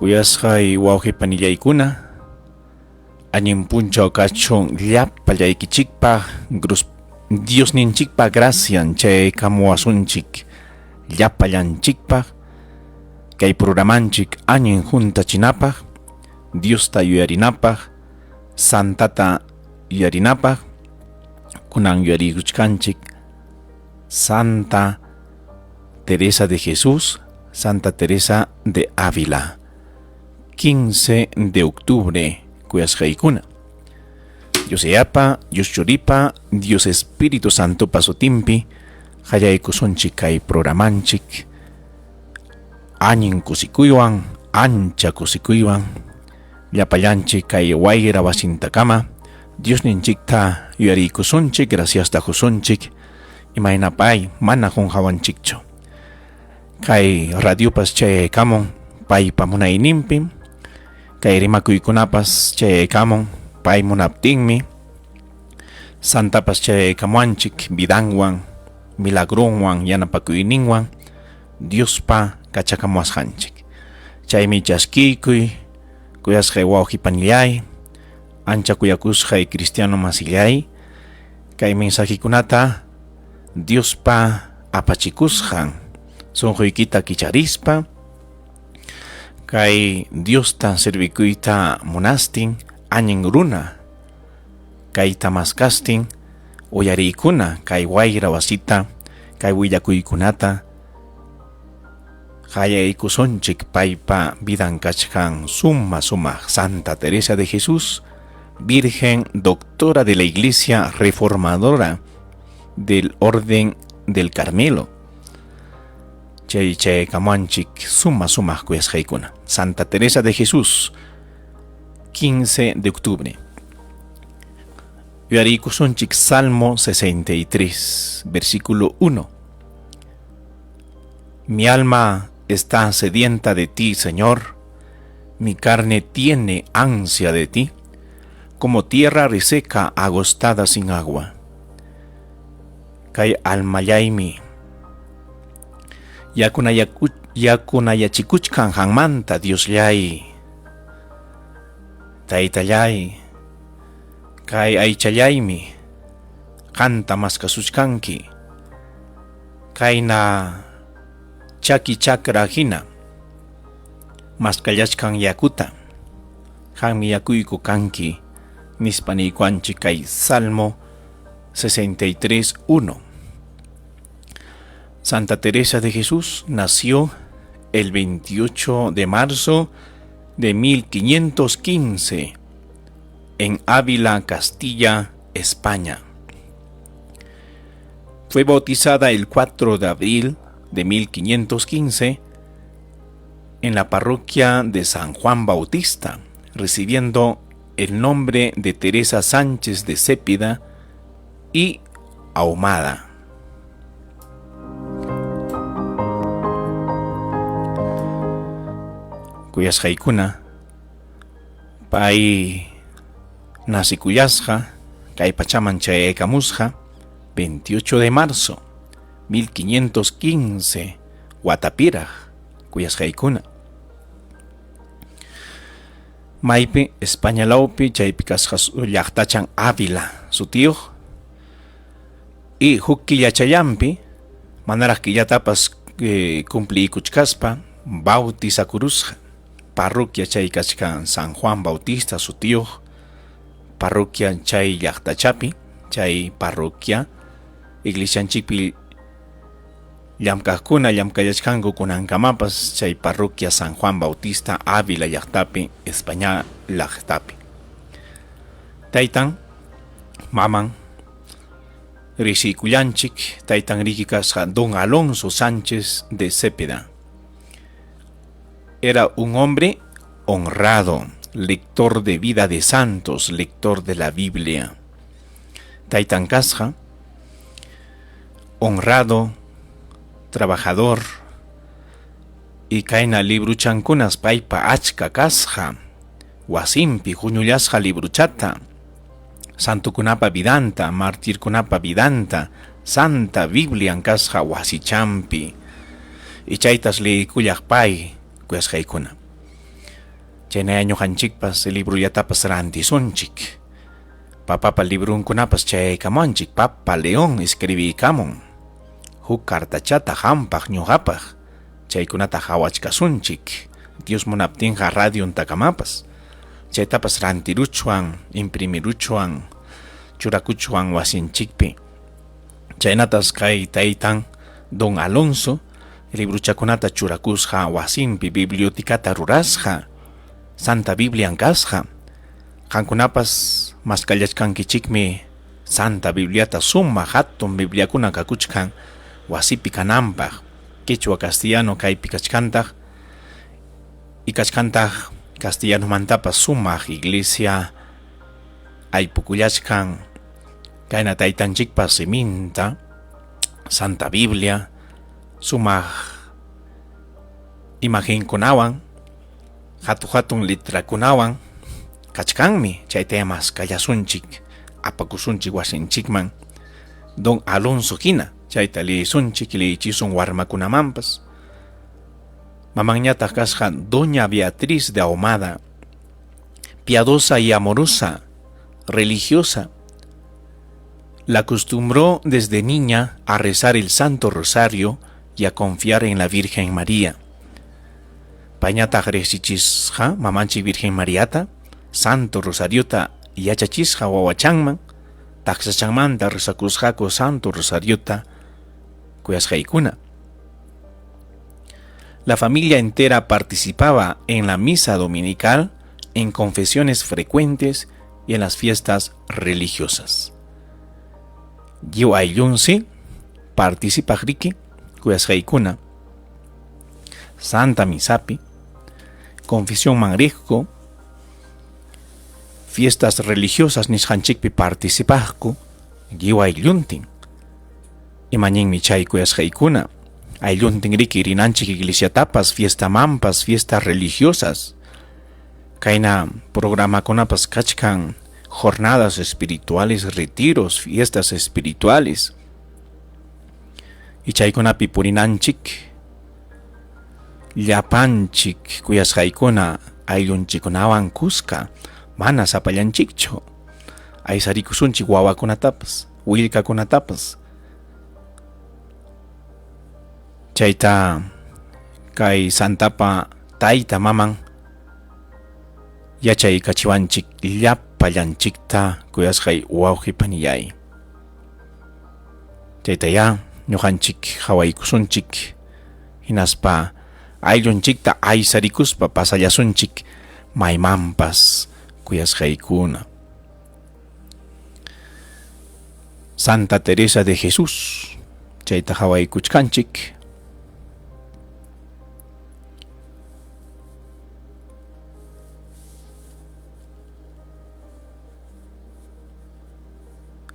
Kuyasqay wawqi panillaykuna, allin punchaw kachun llapallaykichikpaq, Diosninchikpa gracian chayaykamuwasunchik llapallanchikpaq, kay programanchik allin huntachinapaq, Diosta yuyarinapaq, Santata yuyarinapaq, kunan yuyarikuchkanchik Santa Teresa de Jesús, Santa Teresa de Ávila. 15 de octubre, kuyasqaykuna. Dios Yayapa, Dios Churipa, Dios Espíritu Santopa sutinpi qallaykusunchik kay programanchik allin kusikuywan, ancha kusikuywan llapallanchik kay wayra wasintakama Diosninchikta yuyariykusunchik, graciasta qusunchik, imayna pay mana qunqawanchikchu. Kay radiopas chayaykamun paypa munayninpim, kay rimakuykunapas chayaykamun pay munaptinmi, santapas chayaykamuwanchik vidanwan, milagronwan, yanapakuyninwan Diospa kachakamuwasqanchik. Chaymi chaskiykuy, kuyasqay wawqi panillay, ancha kuyakusqay cristiano masillay, kay mensajekunata Diospa apachikusqan sunquykita kicharispa, kay Diosta servikuyta munastin allin runa kayta maskastin uyariykuna kay wayra wasita, kay willakuykunata qallaykusunchik paypa vidan kachkan suma sumaq Santa Teresa de Jesús, Virgen Doctora de la Iglesia Reformadora del Orden del Carmelo. Chay chaykamuanchik suma sumaq kuyasqaykuna. Santa Teresa de Jesús, 15 de octubre. Yuyariykusunchik Salmo 63, versículo 1. Mi alma está sedienta de ti, Señor. Mi carne tiene ansia de ti, como tierra reseca agostada sin agua. Kay almallaymi yakunayachikuchkan qanmanta, Diosllay, Taytallay, kay aychallaymi qanta maskasuchkanki, kayna chaki chakra hina maskallachkan yakuta, qanmi yakuyku kanki, nispa niykuanchik kay Salmo 63, 1. Santa Teresa de Jesús nació el 28 de marzo de 1515 en Ávila, Castilla, España. Fue bautizada el 4 de abril de 1515 en la parroquia de San Juan Bautista, recibiendo el nombre de Teresa Sánchez de Cépida y Ahumada. Kuyasqaykuna, pay nasikuyasqa kay pachaman chayaykamusqa 28 de marzo 1515 watapiraq kuyasqaykuna. Maypi España lawpi chaypi kasqa llaqtachan Ávila sutiyuq y huk killachallanpi manaraq killatapas cumpliykuchkaspa bautizakurusqa parroquia chay kachkan San Juan Bautista sutiyuq parroquia chay llaqtachapi chay parroquia iglesianchikpi llamk'aqkuna llamk'allachkanku kunankamapas chay parroquia San Juan Bautista Ávila llaqtapi España llaqtapi. Taytan, maman risiykullanchik, taytan riki kasqa Don Alonso Sánchez de Cepeda. Era un hombre honrado, lector de vida de santos, lector de la Biblia. Taytan kasqa honrado, trabajador y kayna libruchankunas paypa achka kasqa, wasinpi huñullasqa libruchata, santukunapa vidanta, martirkunapa vidanta, Santa Biblian kasqa wasichampi. Y chaytas liykullaq pay kuyasqaykuna. Chaynaya ñuqanchikpas librullatapas rantisunchik. Papapa librunkunapas chayaykamuwanchik, Papa León escribiykamun. Huk cartachata qampaq ñuqapaq, chaykunata qawachkasunchik. Dios munaptinqa radiontakamapas. Chaytapas rantiruchwan, imprimiruchwan, churakuchwan wasinchikpi. Chaynatas kay taytan Don Alonso libruchakunata churakusqa wasinpi biblioticata rurasqa, Santa Biblian kasqa. Qamkunapas maskallachkankichikmi Santa Bibliata sumaq hatun Bibliakuna kakuchkan wasipi kananpaq, quechua castellano kaypi kachkantaq y kachkantaq castellanomantapas sumaq iglesia aypukullachkan kayna taytanchikpa siminta Santa Biblia sumaq imagenkunawan hatu-hatun letrakunawan kachkanmi, chaytayá maskallasunchik, apakusunchik wasinchikman Don Alonso hina, chayta leesunchik, leechisun warmakunamanpas. Mamanñataq kasqa Doña Beatriz de Ahumada, piadosa y amorosa, religiosa. La acostumbró desde niña a rezar el Santo Rosario y a confiar en la Virgen María. Payñataq riqsichisqa mamanchik Virgen Mariata, Santo Rosariota yachachisqa wawachanman, taksachanmanta rezakusqaku Santo Rosariota kuyasqaykuna. La familia entera participaba en la misa dominical, en confesiones frecuentes y en las fiestas religiosas. Lliw ayllunsi participaq riki kuyasqaykuna. Santa Misapi, confesionman riqku, fiestas religiosas nisqanchikpi participaqku, lliw aylluntin. Imañinmi chay kuyasqaykuna? Aylluntin riki rinanchik iglesiatapas, fiestamanpas, fiestas religiosas. Kayna programakunapas kachkan jornadas espirituales, retiros, fiestas espirituales. Y chaykunapi purinanchik llapanchik kuyasqaykuna ayllunchikkunawan kuska mana sapallanchikchu. Aysarikusunchik wawakunatapas, willkakunatapas. Chayta kay santapa tayta maman yachaykachiwanchik llapallanchikta kuyasqay wawqi panillay. Chaytayá ñuqanchik qhawaykusunchik hinaspa ayllunchikta aysarikuspa pasallasunchik maymanpas kuyasqaykuna. Santa Teresa de Jesús chayta qhawaykuchkanchik.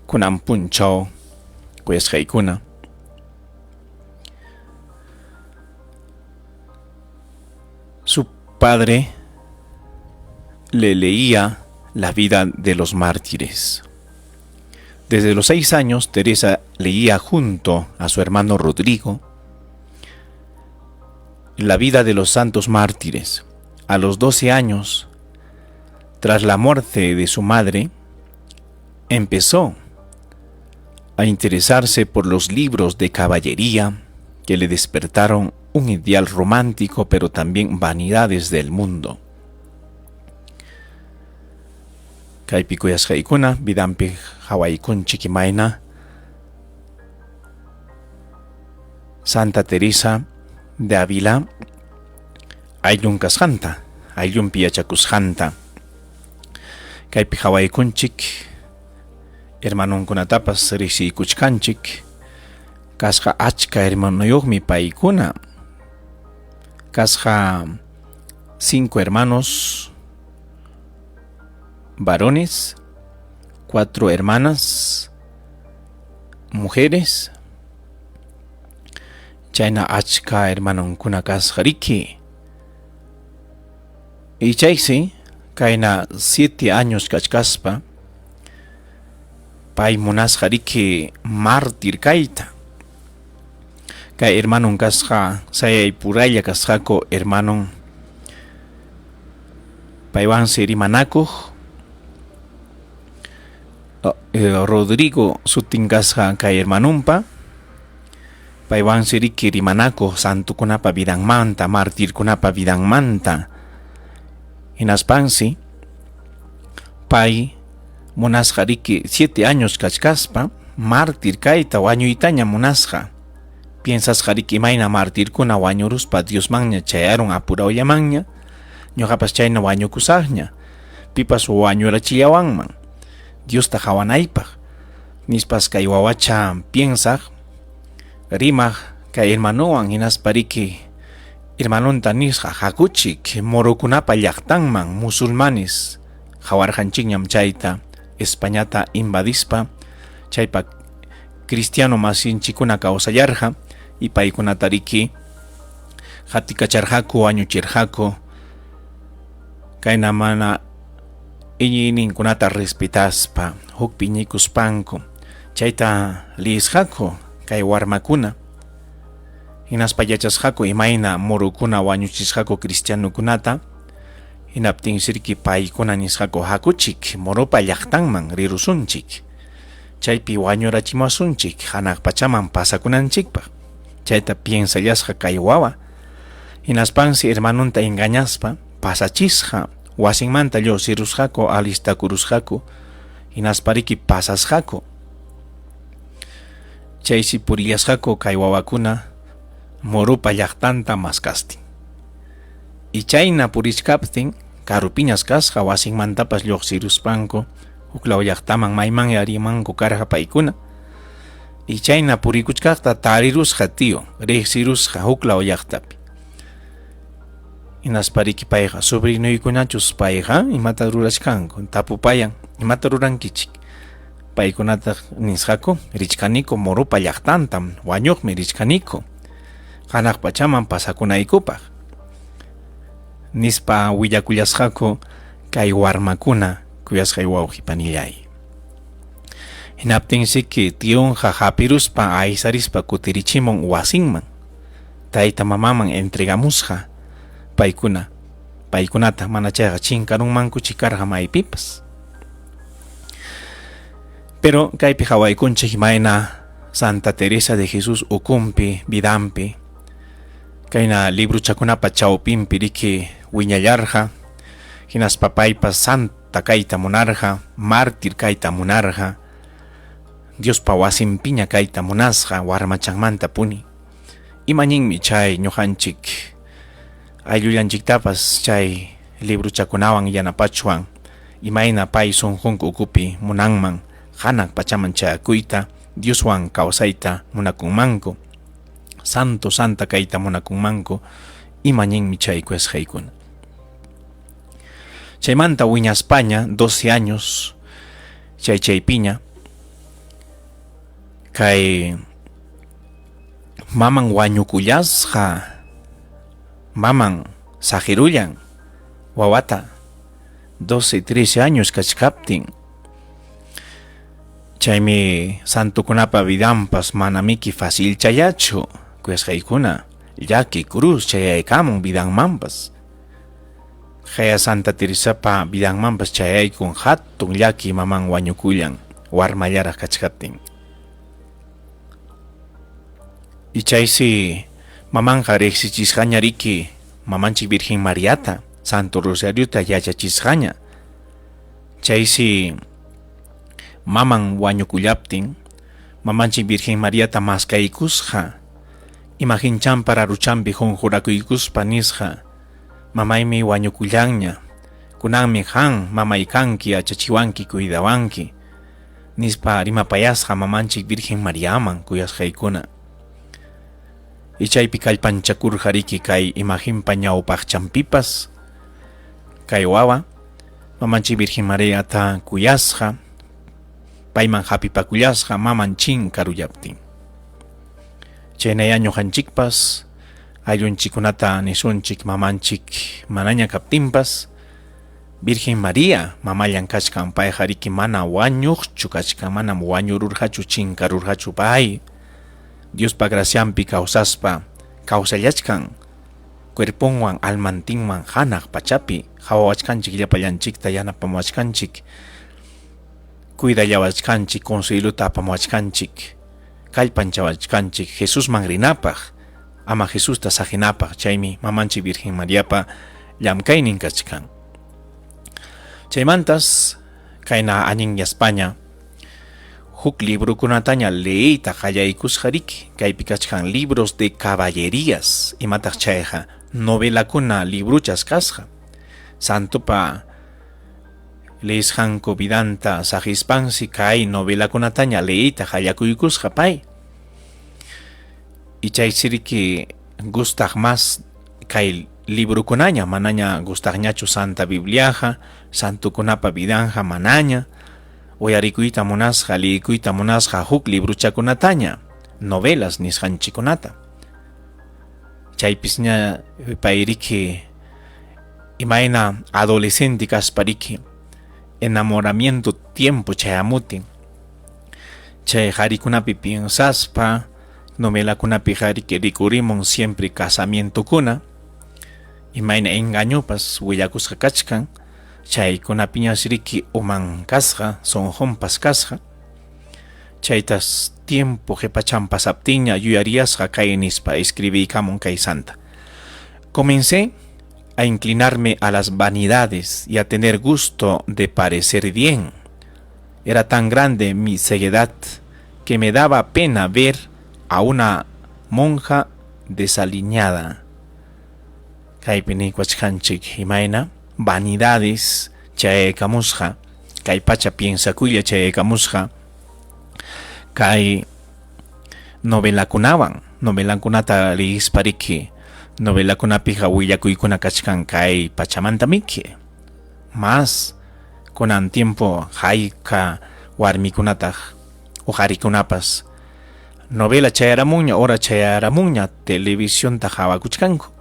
Kunan punchaw kuyasqaykuna. Su padre le leía la vida de los mártires. Desde los 6 años, Teresa leía junto a su hermano Rodrigo la vida de los santos mártires. A los 12 años, tras la muerte de su madre, empezó a interesarse por los libros de caballería que le despertaron un ideal romántico, pero también vanidades del mundo. Kaypi kuyasqaykuna vidanpi qhawaykunchik imayna Santa Teresa de Ávila ayllun kasqanta, ayllunpi yachakusqanta. Kaypi qhawaykunchik hermanonkunatapas riqsiykuchkanchik. Kasqa achka hermanoyuqmi paykuna. Kasqa 5 hermanos varones, 4 hermanas mujeres. Chayna achka hermanonkuna kasqa riki. Y chaysi kayna 7 años kachkaspa pay munasqa riki mártir kayta. Kay hermanon kasqa sayay puralla kasqaku hermanon Paywansi rimanakuq Rodrigo sutin kasqa kay hermanonpa. Paywansi riki rimanakuq santokunapa vidanmanta, martirkunapa vidanmanta. Hinaspansi pay munasqa riki 7 años kachkaspa mártir kayta wañuytaña munasqa. Piensasqa riki imayna martirkuna wañuruspa Diosmanña chayarun apurawllamanña, ñuqapas chayna wañukusaqña, pipas wañurachillawanman Diosta qawanaypaq, nispas kay wawacha piensaq, rimaq kay hermanowan hinaspa riki hermanonta nisqa hakuchik morokunapa llaqtanman musulmanes qawarqanchikñam chayta Españata invadispa chaypa cristiano masinchikuna kawsallarqa y paykunata riki qatikacharqaku wañuchirqaku kayna mana iñiyninkunata respetaspa hukpi iñikuspanku chayta liyisqaku kay warmakuna hinaspa yachasqaku imayna murukuna wañuchisqaku cristianokunata hinaptinsi riki paykuna nisqaku hakuchik moropa llaqtanman rirusunchik chaypi wañurachimuwasunchik hanaq pachaman pasakunanchikpaq chayta piensallasqa kay wawa hinaspansi hermanonta engañaspa pasachisqa wasinmanta lluqsirusqaku alistakurusqaku hinaspa riki pasasqaku chaysi purillasqaku kay wawakuna moropa llaqtanta maskastin y chayna purichkaptin karupiñas kasqa wasinmantapas lluqsiruspanku huklaw llaqtaman maymanña rimanku karqa paykuna y chayna purikuchkaqta tarirusqa tío riqsirusqa huklaw llaqtapi hinaspa riki payqa sobrinuykunachus payqa imata rurachkanku tapupayan imata rurankichik paykunataq nisqaku richkaniku moropa llaqtantam wañuqmi richkaniku hanaq pachaman pasakunaykupaq nispa willakullasqaku kay warmakuna kuyasqay wawqi panillay. Hinaptinsiki tionqa hapiruspa aysarispa kutirichimun wasinman tayta mamaman entregamusqa paykuna paykunata mana chayqa chinkarunmankuchi karqa maypipas. Pero kaypi qawaykunchik imayna Santa Teresa de Jesús ukunpi vidanpi kayna libruchakunapa chawpinpi riki wiñallarqa hinaspa paypas santa kayta munarqa mártir kayta munarqa Diospa wasinpiña kayta munasqa warmachanmantapuni imañinmi chay ñuqanchik ayllullanchiktapas chay libruchakunawan yanapachwan imayna pay sunqunku ukupi munanman hanaq pachaman chayakuyta Dioswan kawsayta munakunmanku santo santa kayta munakunmanku imañinmi chay kuyasqaykuna. Chaymanta wiñaspaña 12 años chay chaypiña kay maman wañukullasqa maman saqirullan wawata 12 13 años kachkaptin chaymi santokunapa vidanpas manamiki facilchallachu kuyasqaykuna llaki cruz chayaykamun vidanmanpas Qaya Santa Teresapa vidanmanpas chayaykun hatun llaki maman wañukullan warmallaraq kachkaptin. Y chaysi mamanqa riqsichisqaña riki mamanchik Virgen Mariata Santo Rosariota yachachisqaña. Chaysi maman wañukullaptin mamanchik Virgen Mariata maskaykusqa imagenchanpa raruchanpi qunqurakuykuspa nisqa mamaymi wañukullanña kunanmi qan mamay kanki yachachiwanki cuidawanki nispa rimapayasqa mamanchik Virgen Mariaman kuyasqaykuna. Y chaypi kallpanchakurqa riki kay imagenpa ñawpaqchanpipas kay wawa mamanchik Virgen Mariata kuyasqa payman hapipakullasqa maman chinkarullaptin. Chaynayá ñuqanchikpas ayllunchikkunata nisunchik mamanchik manaña kaptinpas Virgen María mamallan kachkan payqa riki mana wañuqchu kachkan manam wañururqachu chinkarurqachu pay Diospa gracianpi kawsaspa kawsallachkan. Cuerponwan almantinwan hanaq pachapi qhawawachkanchik llapallanchikta yanapamuwachkanchik cuidallawachkanchik consuelota apamuwachkanchik kallpanchawachkanchik Jesusman rinapaq ama Jesusta saqinapaq chaymi mamanchik Virgen Mariapa llamkaynin kachkan. Chaymantas kayna allinyaspaña huk librokunataña leeyta qallaykusqa riki, kaypi kachkan libros de caballerías, imataq chayqa novelakuna libruchas kasqa. Santopa leesqanku vidanta saqispansi kay novelakunataña leeyta qallakuykusqa pay. Y chaysi riki gustaq más kay librokunaña, manaña gustaqñachu Santa Bibliaqa, santokunapa vidanja manaña, uyarikuyta munasqa, leekuyta munasqa huk librochakunataña, novelas nisqanchikunata. Chaypisña pay riki imayna adolescente kaspa riki enamoramiento tiempo chayamutin chay qarikunapi piensaspa novelakunapi qariki rikurimun siempre casamientokuna imayna engañopas willakusqa kachkan chaykunapiñas riki uman kasqa sonqonpas kasqa chaytas tiempo qhipachan pasaptinña yuyariyasqa kay nispa escribiykamun kay santa. Comencé a inclinarme a las vanidades y a tener gusto de parecer bien. Era tan grande mi ceguedad que me daba pena ver a una monja desaliñada. Kaypi niykuwachkanchik imayna vanidades chayaykamusqa, kay pacha piensakuylla chayaykamusqa kay novelakunawan, novelakunata liyispa riki, novelakunapiqa willakuykuna kachkan kay pachamanta miki. Mas kunan tiempo hayka warmikunataq uqarikunapas novela chayaramunña, hora chayaramunña televisionta qhawakuchkanku.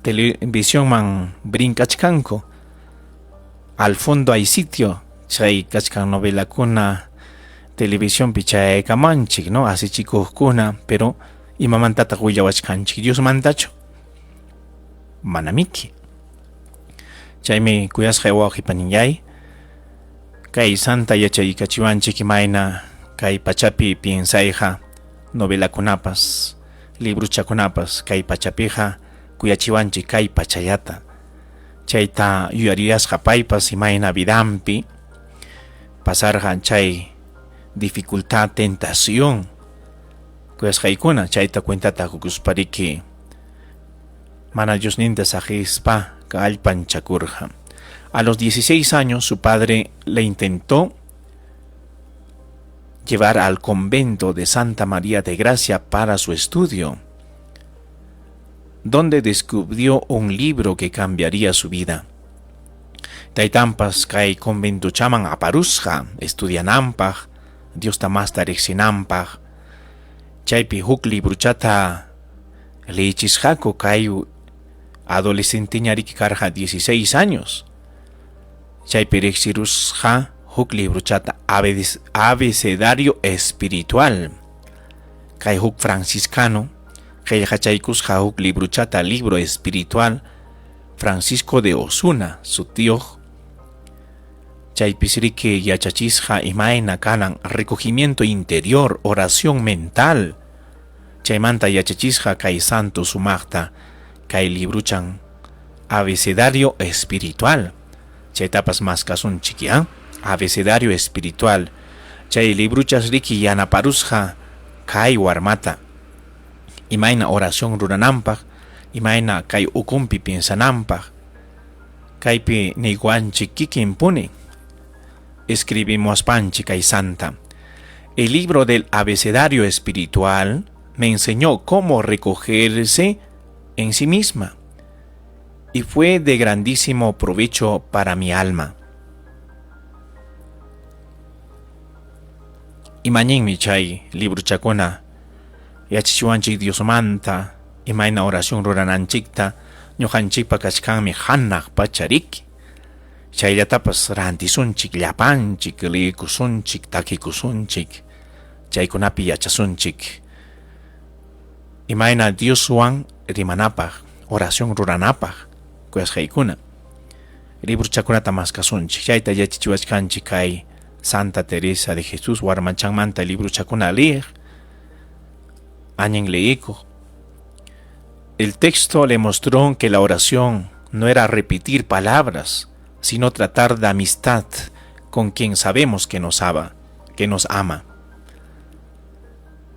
Televisionman brincachkanku. Al fondo hay sitio chay kachkan novelakuna televisionpi chayaykamanchik, no? Asichikuqkuna, pero imamantataq willawachkanchik? Diosmantachu? Manamiki. Chaymi kuyasqay wawqi panillay, kay santa yachaykachiwanchik imayna kay pachapi piensayqa novelakunapas, libruchakunapas kay pachapiqa kuyachiwanchik kay pachallata. Chayta yuyariyasqa paypas imayna vidanpi pasarqa chay dificultad, tentación kuyasqaykuna chayta cuentata qukuspariki mana Diosninta saqispa kallpanchakurqa. A los 16 años su padre le intentó llevar al convento de Santa María de Gracia para su estudio, donde descubrió un libro que cambiaría su vida. Taytanpas kay conventochaman aparusqa estudiananpaq, Diosta masta riqsinanpaq. Chaypi huk libruchata leyichisqaku kay adolescenteña riki karqa 16 años. Chaypi riqsirusqa huk libruchata abecedario espiritual. Kay huk franciscano qillqachaykusqa huk libruchata libro espiritual Francisco de Osuna sutiyuq. Chaypis riki yachachisqa imayna kanan recogimiento interior, oración mental. Chaymanta yachachisqa kay santo sumaqta kay libruchan abecedario espiritual. Chaytapas maskasunchik ya, abecedario espiritual. Chay libruchas riki yanaparusqa kay warmata imayna oración rurananpaq, imayna kay ukunpi piensananpaq. Kaypi niywanchik kikinpuni escribimuwaspanchik kay santa. El libro del abecedario espiritual me enseñó cómo recogerse en sí misma y fue de grandísimo provecho para mi alma. Imaninmi chay libruchakuna yachachiwanchik Diosmanta imayna oración rurananchikta ñuqanchikpa kachkanmi hanaq pacha riki. Chayllatapas rantisunchik llapanchik liyikusunchik takikusunchik chaykunapi yachasunchik imayna Dioswan rimanapaq. Oración ruranapaq, kuyasqaykuna. Librochakunata maskasunchik, chayta yachachiwachkanchik kay Santa Teresa de Jesús warmachanmanta librochakuna liyiq, allin liyikuq. El texto le mostró que la oración no era repetir palabras, sino tratar de amistad con quien sabemos que nos ama, que nos ama.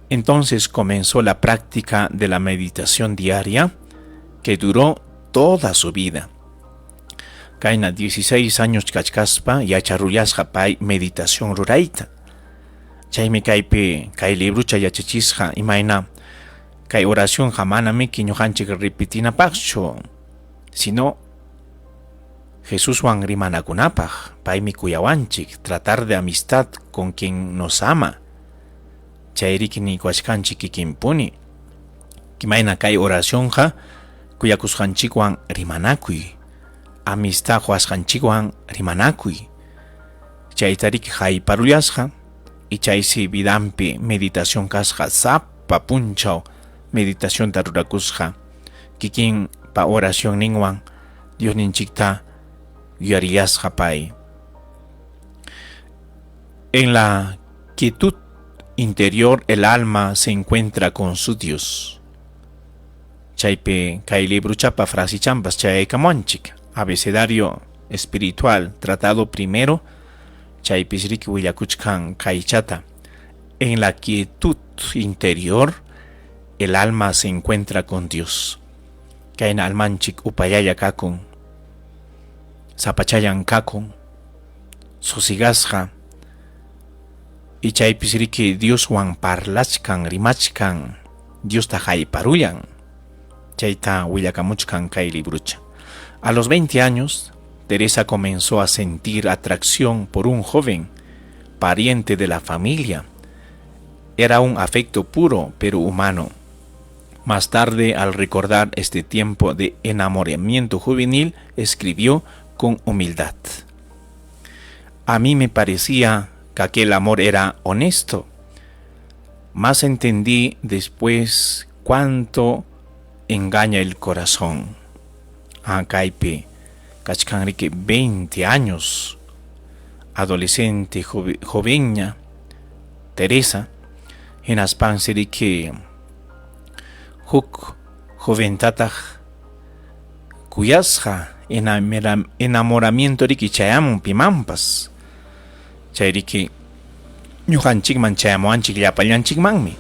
Entonces comenzó la práctica de la meditación diaria que duró toda su vida. Kayna 16 años kachkaspa yacharullasqa pay meditación rurayta. Chaymi kaypi kay librucha yachachisqa imayna kay oracionqa manamiki ñuqanchik repetinapaqchu, sino Jesuswan rimanakunapaq, paymi kuyawanchik, tratar de amistad con quien nos ama. Chayriki niykuwachkanchik kikinpuni. Imayna kay oracionqa kuyakusqanchikwan rimanakuy, amistad quwasqanchikwan rimanakuy. Chaytariki hayparullasqa y chaysi vidanpi meditación kasqa sapa punchaw meditacionta rurakusqa kikinpa oracionninwan Diosninchikta yuyariyasqa pay. En la quietud interior el alma se encuentra con su Dios. Chaypi kay libruchapa frasichampas chayaykamuwanchik. Abecedario espiritual, tratado primero, chaypis riki willakuchkan kaychata. En la quietud interior el alma se encuentra con Dios. Kayna almanchik upallalla kakun, sapachallan kakun, susigasqa, y chaypis riki Dioswan parlachkan, rimachkan, Diosta hayparullan. Chayta willakamuchkan kay librucha. A los 20 años, Teresa comenzó a sentir atracción por un joven, pariente de la familia. Era un afecto puro, pero humano. Más tarde, al recordar este tiempo de enamoramiento juvenil, escribió con humildad: A mí me parecía que aquel amor era honesto. Más entendí después cuánto engaña el corazón. Ah, kaypi kachkan riki 20 años, adolescente, jovenña, Teresa, hinaspansi riki huk joventataq kuyasqa, enamoramiento riki chayamun pimanpas. Chay riki ñuqanchikman chayamuwanchik llapallanchikmanmi.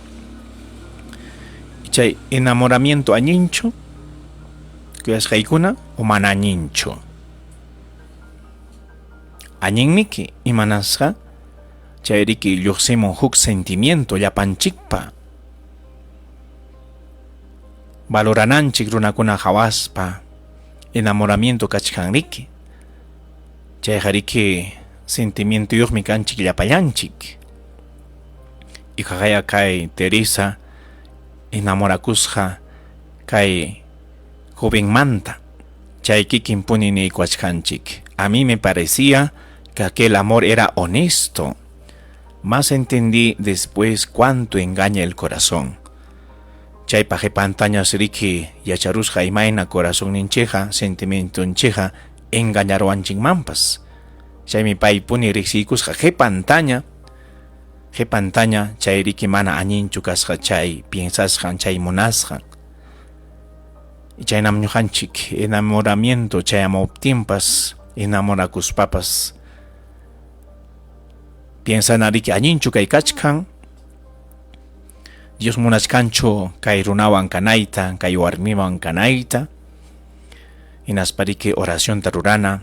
Chay enamoramiento allinchu kuyasqaykuna o mana allinchu? Allinmiki, imanasqa chay riki lluqsimun huk sentimiento llapanchikpa. Valorananchik runakuna hawaspa enamoramiento kachkan riki. Chayqa riki sentimientoyuqmi kanchik llapallanchik. Iqaqaya kay Teresa enamorakusqa kay jovenmanta. Chay kikinpuni niykuwachkanchik. A mí me parecía que aquel amor era honesto. Más entendí después cuánto engaña el corazón. Chaypa qipantañas riki yacharusqa imayna corazonninchikqa, sentimientonchikqa engañaruwanchikmanpas. Chaymi paypuni riqsiykusqa qipantaña, qipantaña chay riki mana allinchu kasqa chay piensasqan, chay munasqan. Chaynam ñuqanchik enamoramiento chayamuptinpas, enamorakuspapas piensana riki allinchu kay kachkan, Dios munachkanchu kay runawan kanayta, kay warmiwan kanayta, hinaspa riki oracionta rurana.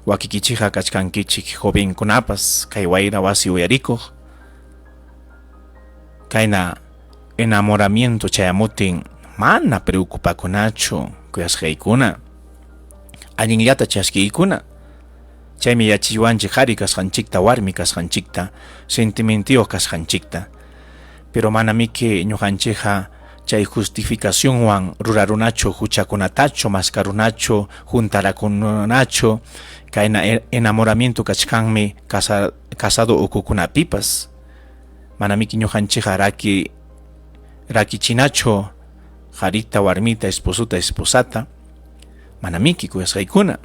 Wakikichikqa kachkankichik jovenkunapas kay wayra wasi uyarikuq, kayna enamoramiento chayamutin mana preocupakunachu kuyasqaykuna, allinllata chaskiykuna. Chaymi yachachiwanchik qhari kasqanchikta, warmi kasqanchikta, sentimientuyuq kasqanchikta. Pero manamiki ñuqanchikqa chay justificacionwan rurarunachu huchakunatachu, maskarunachu, juntarakunachu, kayna enamoramiento kachkanmi casado ukukunapipas. Manamiki ñuqanchikqa raki rakichinachu Qarita, warmita, esposota, esposata. Manamiki kuyasqaykuna.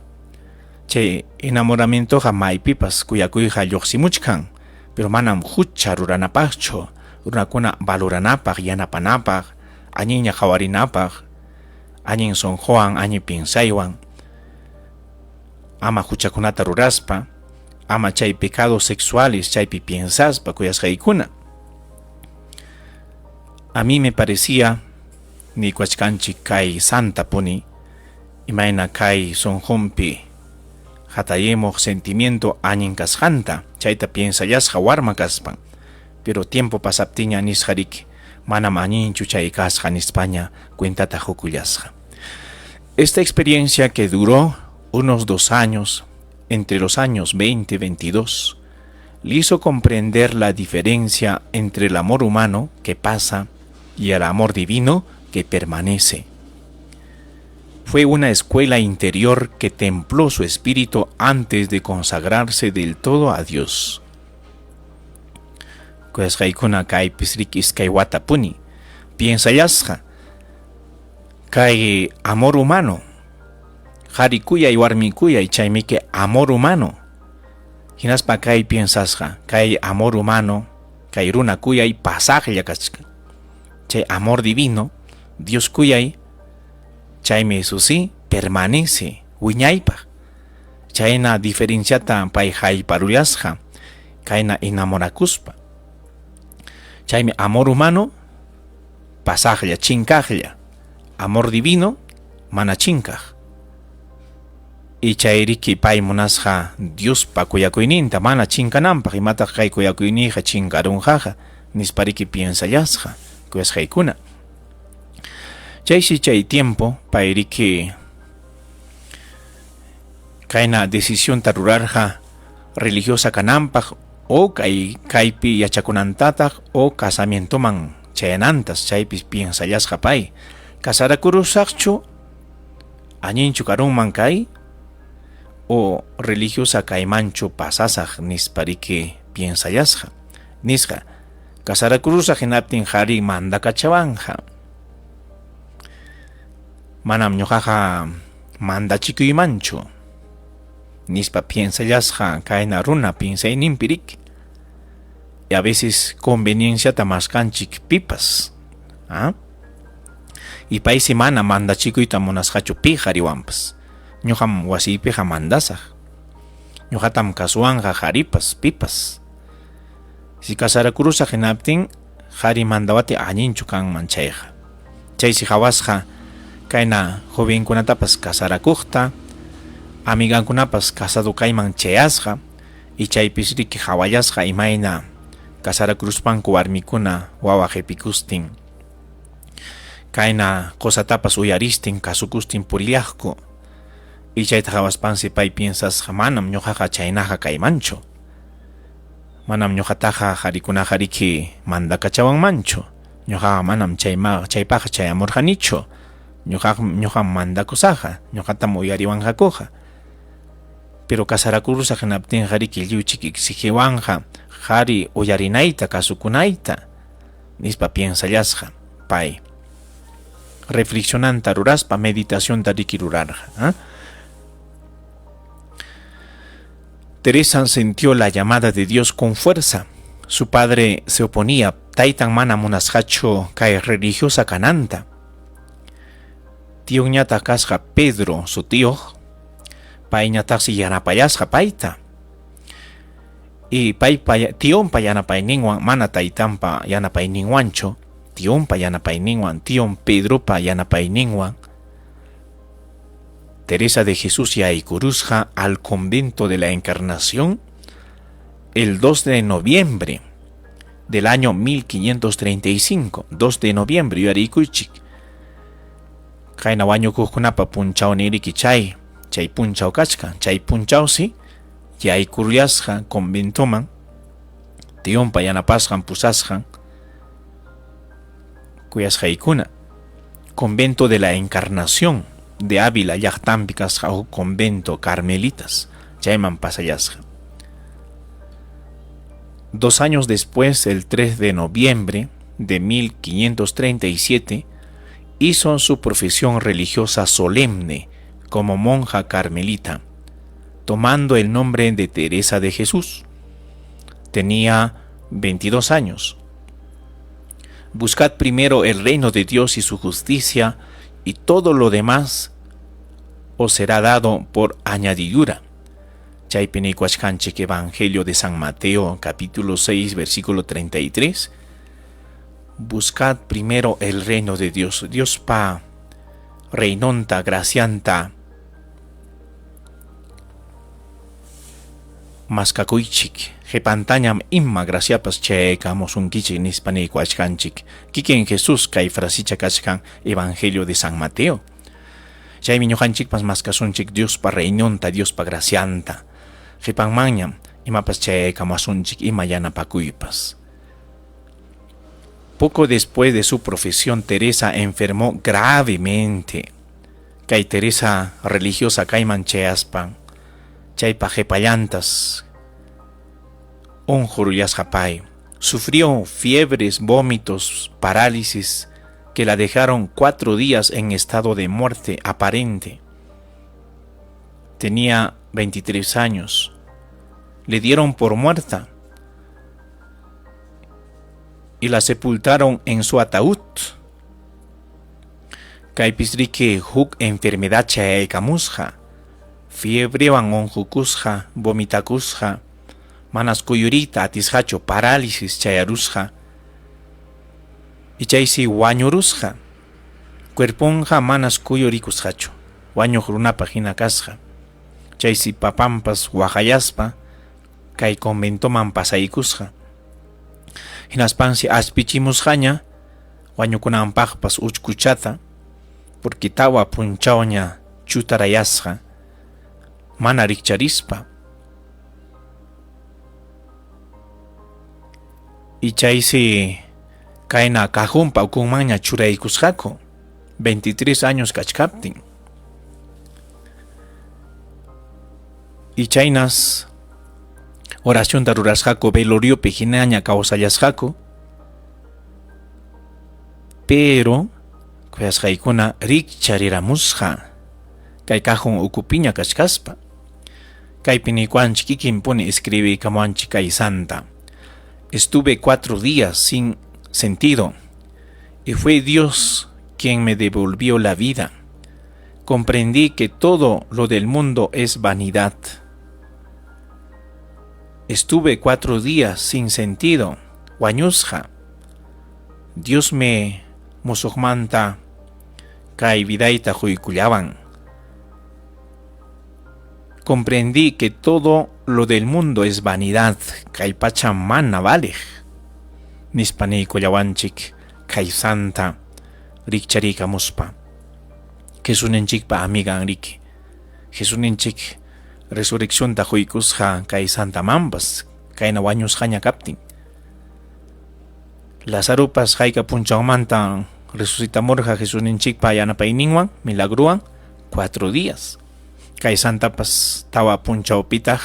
Chay enamoramientoqa maypipas kuyakuyqa lluqsimuchkan, pero manam hucha ruranapaqchu, runakuna valoranapaq, yanapanapaq, allinña qawarinapaq, allin sunquwan, allin piensaywan, ama huchakunata ruraspa, ama chay pecados sexuales chaypi piensaspa kuyasqaykuna. A mí me parecía niykuwachkanchik kay santapuni imayna kay sunqunpi hatayimuq sentimiento allin kasqanta, chayta piensallasqa warma kaspan. Pero tiempo pasaptinña nisqariki manam allinchu chay kasqa nispaña cuentata qukullasqa. Esta experiencia que duró unos 2 años, entre los años 20 y 22, le hizo comprender la diferencia entre el amor humano que pasa y el amor divino que permanece. Fue una escuela interior que templó su espíritu antes de consagrarse del todo a Dios. Kuyasqaykuna kaypis riki iskay watapuni piensallasqa kay amor humano, qhari kuyay, warmi kuyay, chaymiki amor humano. Hinaspa kay piensasqa kay amor humano, kay runa kuyay pasaqlla kachkan. Chay amor divino, Dios kuyay, chaymi susi permanece wiñaypaq. Chayna diferenciata pay hayparullasqa kayna enamorakuspa. Chaymi amor humano pasaqlla, chinkaqlla. Amor divino mana chinkaq. Y chayriki pay munasqa Diospa kuyakuyninta mana chinkananpaq, imataq kay kuyakuyniyqa chinkarunqaqa nispariki piensallasqa kuyasqaykuna. Chaysi chay tiempo payriki kayna decisionta rurarqa religiosa kananpaq o kay kaypi yachakunantataq o casamientoman chayanantas, chaypis piensallasqa pay. Casarakurusaqchu, allinchu karunman kay o religiosa kaymanchu pasasaq nispariki piensallasqa. Nisqa, casarakurusaq hinaptin qhari mandakachawanja. Manam ñuqaqa mandachikuymanchu nispa piensallasqa kayna runa piensayninpi riki. Y a veces convenienciata maskanchik pipas. ¿Ah? Y paysi mana mandachikuyta munasqachu pi qhariwanpas. Ñuqam wasiypiqa mandasaq. Ñuqatam kasuwanqa qharipas, pipas. Si casarakurusaq hinaptin qhari mandawati allinchu kanman chayqa. Chaysi qhawasqa kayna jovenkunatapas casarakuqta, amigankunapas casado kayman chayasqa, y chaypis riki qhawallasqa imayna casarakuruspanku warmikuna wawa qhipikustin. Kayna qosatapas uyaristin, kasukustin purillaqku. Y chayta qhawaspansi pay piensasqa manam ñuqaqa chaynaqa kaymanchu. Manam ñuqataqa qharikunaqa riki mandakachawanmanchu. Ñuqaqa manam chaypaqqa chayamurqanichu. Ñuqam mandakusaqqa, ñuqatam uyariwanqakuqa. Pero casarakurusaq hinaptinqa riki lliwchik exigiwanqa qhari uyarinayta, kasukunayta, nispa piensallasqa pay. Reflexionanta ruraspa meditacionta riki rurarqa. ¿Ah? Teresa sintió la llamada de Dios con fuerza. Su padre se oponía, taytan mana munasqachu kay religiosa kananta. Tionñataq kasqa Pedro sutiyuq, payñataqsi yanapallasqa payta. Y paypa tionpa yanapayninwan mana taytanpa yanapayninwanchu, tionpa yanapayninwan, tion Pedropa yanapayninwan, Teresa de Jesús yaykurusqa al convento de la Encarnación el 2 de noviembre del año 1535, 2 de noviembre yuyarikuychik. Kayna wañukuqkunapa punchawninriki chay, chay punchaw kachkan, chay punchawsi yaykurullasqa conventoman, tionpa yanapasqan pusasqan kuyasqaykuna. Convento de la Encarnación de Ávila llaqtanpi kasqa huk convento carmelitas, chayman pasallasqa. 2 años después, el 3 de noviembre de 1537, Hizo su profesión religiosa solemne como monja carmelita, tomando el nombre de Teresa de Jesús. Tenía 22 años. Buscad primero el reino de Dios y su justicia, y todo lo demás os será dado por añadidura. Chaypi nikuachkanchik Evangelio de San Mateo, capítulo 6, versículo 33. Buscad primero el reino de Dios. Diospa reinonta, gracianta maskakuychik. Qhipantañam ima graciapas chayaykamusunkichik nispa niykuachkanchik. Kikin Jesús kay frasicha kachkan Evangelio de San Mateo. Chaymi ñuqanchikpas maskasunchik Diospa reinonta, Diospa gracianta. Qhipanmanñam imapas chayaykamuwasunchik ima yanapakuypas. Poco después de su profesión, Teresa enfermó gravemente. Kay Teresa religiosa kayman chayaspan, chaypa qhipallantas unqurullasqa pay. Sufrió fiebres, vómitos, parálisis que la dejaron 4 días en estado de muerte aparente. Tenía 23 años. Le dieron por muerta y la sepultaron en su ataúd. Kaypis riki huk enfermedad chayaykamusqa, fiebrewan unqukusqa, vomitakusqa, manas kuyuriyta atisqachu, parálisis chayarusqa, y chaysi wañurusqa. Cuerponqa manas kuyurikusqachu, wañuq runapaq hina kasqa. Chaysi papanpas waqayaspa kay conventoman pasaykusqa. Hinaspansi aspichimusqaña wañukunanpaqpas uchkuchata, porque tawa punchawña chutarayasqa, mana rikcharispa. Y chaysi kayna cajonpa ukunmanña churaykusqaku, 23 años kachkaptin. Y chaynas oracionta rurasqaku veloriopi hinaña kawsallasqaku, pero kuyasqaykuna rikchariramusqa kay cajón ukupiña kachkaspa. Kaypi niykuanchik kikinpuni escribiykamuanchik kay santa. Estuve 4 días sin sentido y fue Dios quien me devolvió la vida. Comprendí que todo lo del mundo es vanidad. Estuve 4 días sin sentido, wañusqa. Dios me musuqmanta kay vidayta quykullawan. Comprendí que todo lo del mundo es vanidad, kay pacha mana valiq. Nispa niykullawanchik kay santa rikchariykamuspa. Jesusninchikpa amigan riki. Jesusninchik resurreccionta quykusqa kay santamanpas, kayna wañusqaña kaptin. Lazaropas hayka punchawmanta resucitamurqa Jesusninchikpa yanapayninwan, milagruwan, 4 días. Kay santapas tawa punchawpitaq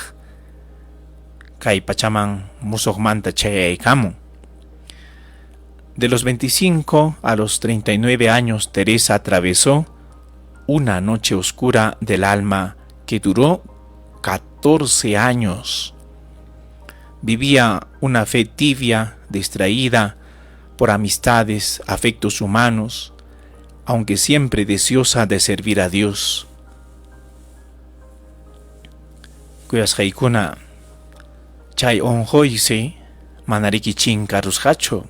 kay pachaman musuqmanta chayaykamun. De los 25 a los 39 años, Teresa atravesó una noche oscura del alma que duró 14 años. Vivía una fe tibia, distraída por amistades, afectos humanos, aunque siempre deseosa de servir a Dios. Kuyasqaykuna, chay unquysi manariki chinkarusqachu,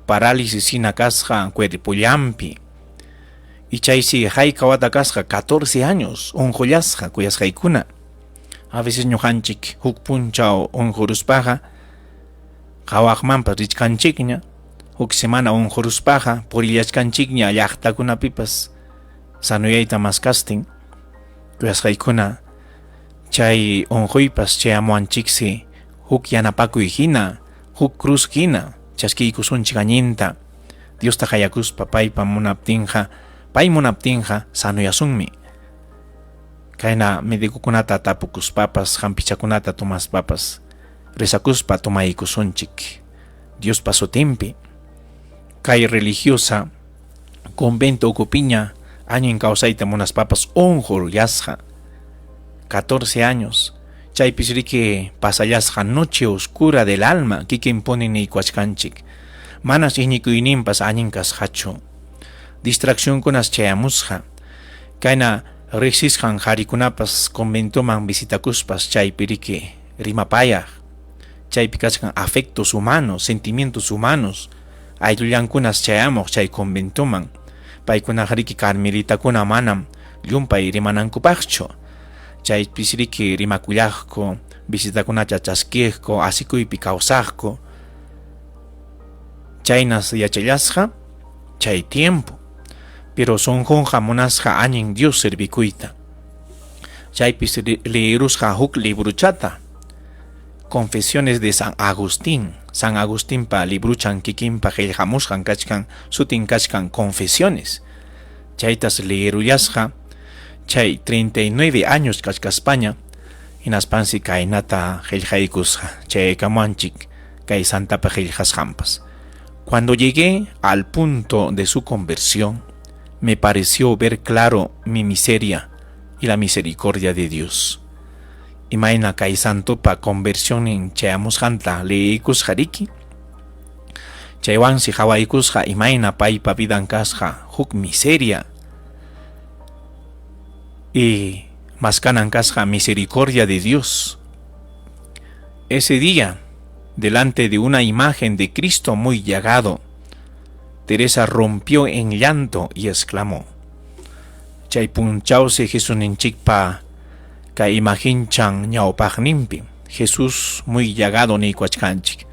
parálisis hina kasqa cuerpollampi. Y chaysi hayka wata kasqa 14 años unqullasqa kuyasqaykuna. A veces ñuqanchik huk punchaw unquruspaqa qhawaqmanpas richkanchikña, huk semana unquruspaqa purillachkanchikña llaqtakunapipas sanuyayta maskastin. Kuyasqaykuna, chay unquypas chayamuwanchiksi huk yanapakuy hina, huk cruz hina, chaskiykusunchik allinta. Diosta qayakuspa paypa munaptinqa, pay munaptinqa sanuyasunmi. Kayna médicokunata tapukuspapas, hampichakunata tomaspapas, rezakuspa tomaykusunchik Diospa sutinpi. Kay religiosa Convento ukupiña allin kawsayta munaspapas unqurullasqa. 14 años. Chaypis riki pasallasqa noche oscura del alma kikinpuni niykuwachkanchik. Manas iñikuyninpas allin kasqachu. Distraccionkunas chayamusqa. Kayna riqsisqan qarikunapas conventoman visitakuspas chaypi riki rimapayaq. Chaypi kachkan afectos humanos, sentimientos humanos. Ayllullankunas chayamuq chay conventoman. Paykunaqa riki carmelitakuna manam llumpay rimanankupaqchu. Chaypis riki rimakullaqku, visitakunata chaskiqku, asikuypi kawsaqku. Chaynas yachallasqa chay tiempo. Pero sunqunqa munasqa allin Dios servikuyta. Chaypis leerusqa huk libruchata. Confesiones de San Agustín. San Agustinpa libruchan kikinpa qillqamusqan kachkan, sutin kachkan Confesiones. Chaytas leerullasqa chay 39 años kachkaspaña, hinaspansi kaynata qillqaykusqa, chayaykamuwanchik kay santapa qillqasqanpas. Cuando llegué al punto de su conversión, me pareció ver claro mi miseria y la misericordia de Dios. Imayna kay santopa conversionnin chayamusqanta leeykusqa riki? Chaywansi qawaykusqa imayna paypa vidan kasqa huk miseria y maskanan kasqa misericordia de Dios. Ese día, delante de una imagen de Cristo muy llagado, Teresa rompió en llanto y exclamó: Chay punchawsi Jesusninchikpa kay imagenchan ñawpaqninpi, Jesús muy llagado niykuwachkanchik.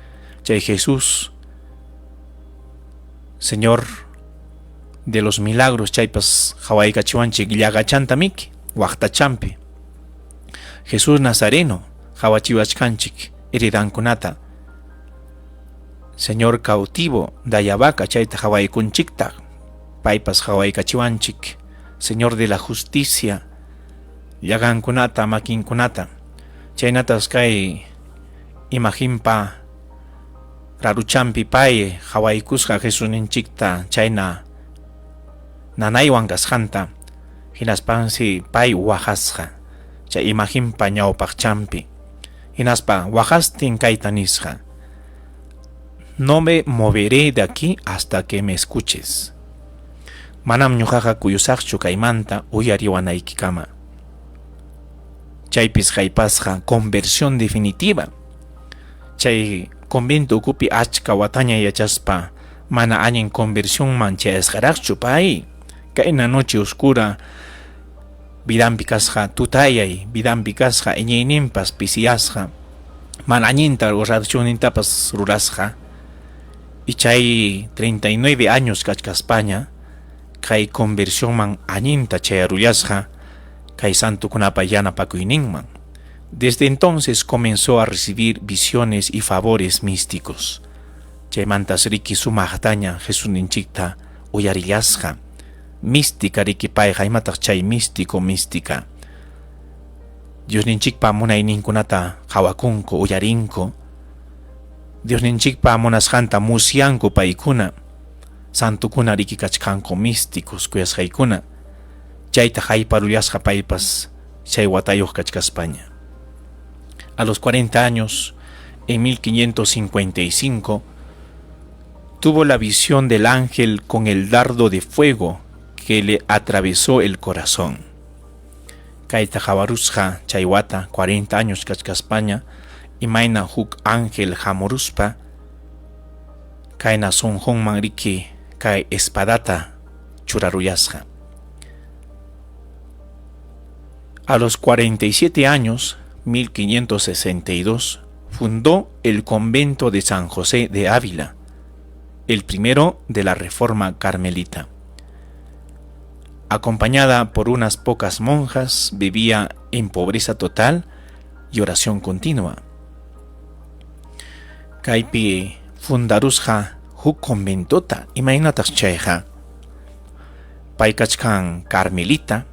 Chay Jesús, Señor de los milagros, chaypas qawaykachiwanchik llagachanta miki, waqtachanpi. Jesús Nazareno qawachiwachkanchik heridankunata. Señor cautivo de Ayabaca chayta qawaykunchiktaq, paypas qawaykachiwanchik. Señor de la justicia, llagankunata, makinkunata. Chaynatas kay imaginpa raruchanpi pay qawaykusqa Jesusninchikta chayna nanaywan kasqanta, hinaspansi pay waqasqa chay imaginpa ñawpaqchanpi. Hinaspa waqastin kayta nisqa: No me moveré de aquí hasta que me escuches. Manam ñuqaqa kuyusaqchu kaymanta uyariwanaykikama. Chaypis haypasqa conversión definitiva. Chay convento ukupi achka wataña yachaspa mana allin conversionman chayasqaraqchu pay. Kayna noche oscura vidanpi kasqa tutayay, vidanpi kasqa iñiyninpas pisiyasqa, mana allinta oracionnintapas rurasqa. Y chay 39 años kachkaspaña kay conversionman allinta chayarullasqa kay santokunapa yanapakuyninman. Desde entonces comenzó a recibir visiones y favores místicos. Chaymantas riki sumaqtaña Jesusninchikta uyarillasqa. Mística riki payqa, imataq chay místico, mística? Diosninchikpa munayninkunata qawakunku, uyarinku. Diosninchikpa munasqanta musyanku paykuna. Santokuna riki kachkanku místicos, kuyasqaykuna. Chayta hayparullasqa paypas chay watayuq kachkaspaña. A los 40 años, en 1555, tuvo la visión del ángel con el dardo de fuego que le atravesó el corazón. Kayta qawarusqa chay wata 40 años kachkaspaña, imayna huk ángel hamuruspa kayna sunqunman riki kay espadata churarullasqa. A los 47 años, 1562, fundó el convento de San José de Ávila, el primero de la Reforma Carmelita. Acompañada por unas pocas monjas, vivía en pobreza total y oración continua. Kaypi fundarusqa huk conventota, imaynataq chayqa? Pay kachkan carmelita,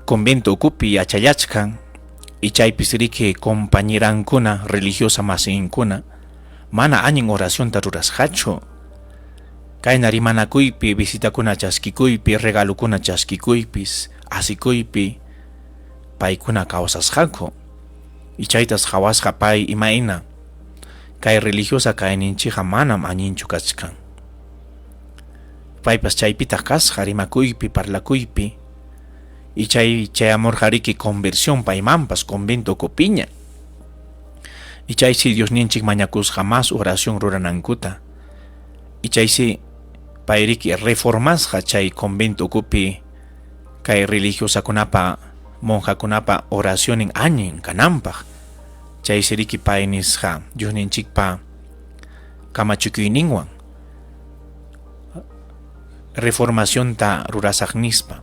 convento ukupi yachallachkan, y chaypis riki compañerankuna religiosa masinkuna mana allin oracionta rurasqachu. Kayna rimanakuypi, visitakuna chaskikuypi, regalokuna chaskikuypis, asikuypi paykuna kawsasqaku. Y chaytas qawasqa pay imayna kay religiosa kayninchikqa manam allinchu kachkan. Paypas chaypitaq kasqa rimakuypi, parlakuypi. Y chay chayamurqariki conversión paymanpas convento ukupiña. Y chaysi Diosninchik mañakusqa más oración ruranankuta. Y chaysi payriki reformasqa chay convento ukupi kay religiosakunapa monjakunapa oracionin allin kananpaq. Chaysi riki pay nisqa Diosninchikpa kamachikuyninwan reformacionta rurasaq nispa.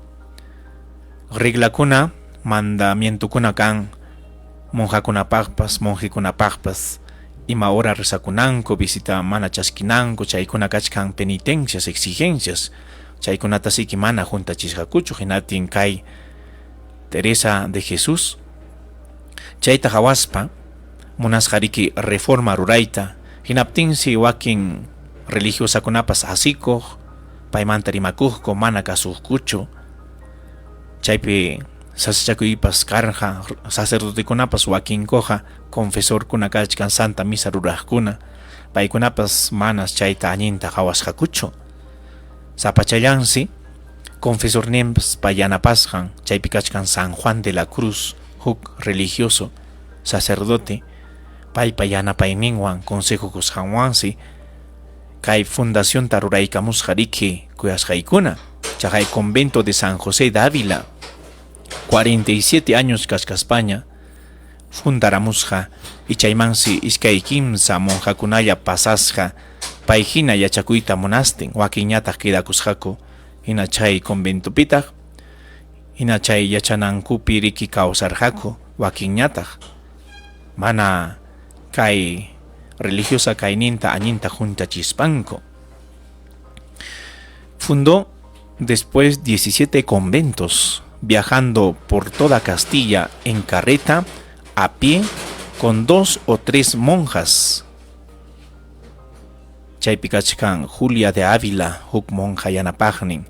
Reglakuna, mandamientokuna kan monjakunapaqpas, monjekunapaqpas, ima hora rezakunanku, visita mana chaskinanku, chaykuna kachkan penitencias, exigencias, chaykunata siki mana huntachisqakuchu, hinaptin kay Teresa de Jesús chayta qawaspa munasqa riki reforma rurayta, hinaptinsi wakin religiosakunapas asikuq, paymanta rimakuqku, mana kasuqkuchu, chaypi sasachakuypas karqa, sacerdotekunapas wakinkuqa confesorkuna kachkan, santa misa ruraqkuna, paykunapas manas chayta allinta qawasqakuchu. Sapachallansi confesorninpa yanapasqan, chaypi kachkan San Juan de la Cruz, huk religioso sacerdote, paypa yanapayninwan consejo qusqanwansi kay fundacionta ruraykamusqa riki kuyasqaykuna, chaqay convento de San José Dávila, 47 años kachkaspaña fundaramusqa y chaymansi iskay kimsa monjakunalla pasasqa pay hina yachakuyta munastin, wakinñataq quedakusqaku hina chay conventopitaq, hina chay yachanankupi riki kawsarqaku, wakinñataq mana kay religiosa kayninta allinta huntachispanku. Fundó después 17 conventos, viajando por toda Castilla en carreta, a pie, con 2 o 3 monjas. Chaypi kachkan Julia de Ávila, huk monja yanapaqnin,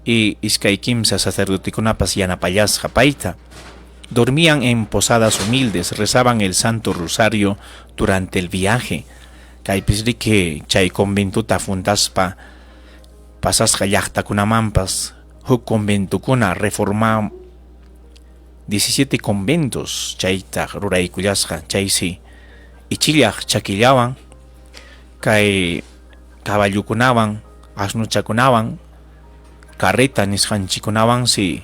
y iskay kimsa sacerdotekunapas yanapallasqa payta. Dormían en posadas humildes, rezaban el Santo Rosario durante el viaje. Kaypis riki chay conventuta fundaspa pasasqa llaqtakunamanpas huk conventukuna reforma 17 conventos chayta ruraykullasqa, chaysi ichillaq chakillawan kay caballokunawan, asnuchakunawan, carreta nisqanchikunawansi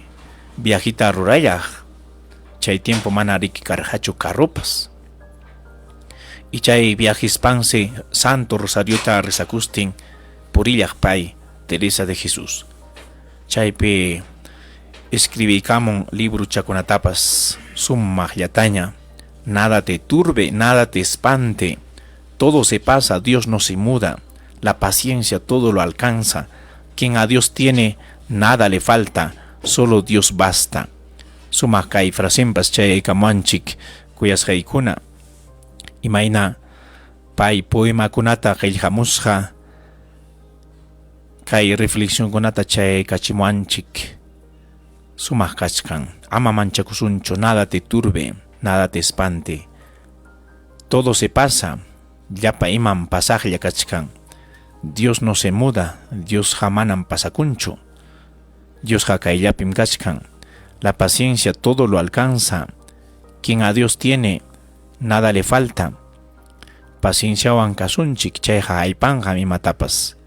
viajita rurayaq. Chay tiempo mana riki karqachu carropas. Y chay viajispansi Santo Rosariota rezakustin purillaq pay Teresa de Jesús. Chaypi escribiykamun librochakunatapas sumaqllataña. Nada te turbe, nada te espante. Todo se pasa, Dios no se muda. La paciencia todo lo alcanza. Quien a Dios tiene, nada le falta. Solo Dios basta. Sumaq kay frasempas chayaykamuanchik kuyasqaykuna. Imayna pay poemakunata qillqamusqa kay reflexionkunata chayaykachimuanchik. Sumaq kachkan. Ama manchakusunchu, nada te turbe, nada te espante. Todo se pasa, llapa imam pasaqlla kachkan. Dios no se muda, Dios manam pasakunchu. Diosqa kayllapim kachkan. La paciencia todo lo alcanza. Quien a Dios tiene, nada le falta. Pacienciawan kasunchik, chayqa aypanqam imatapas.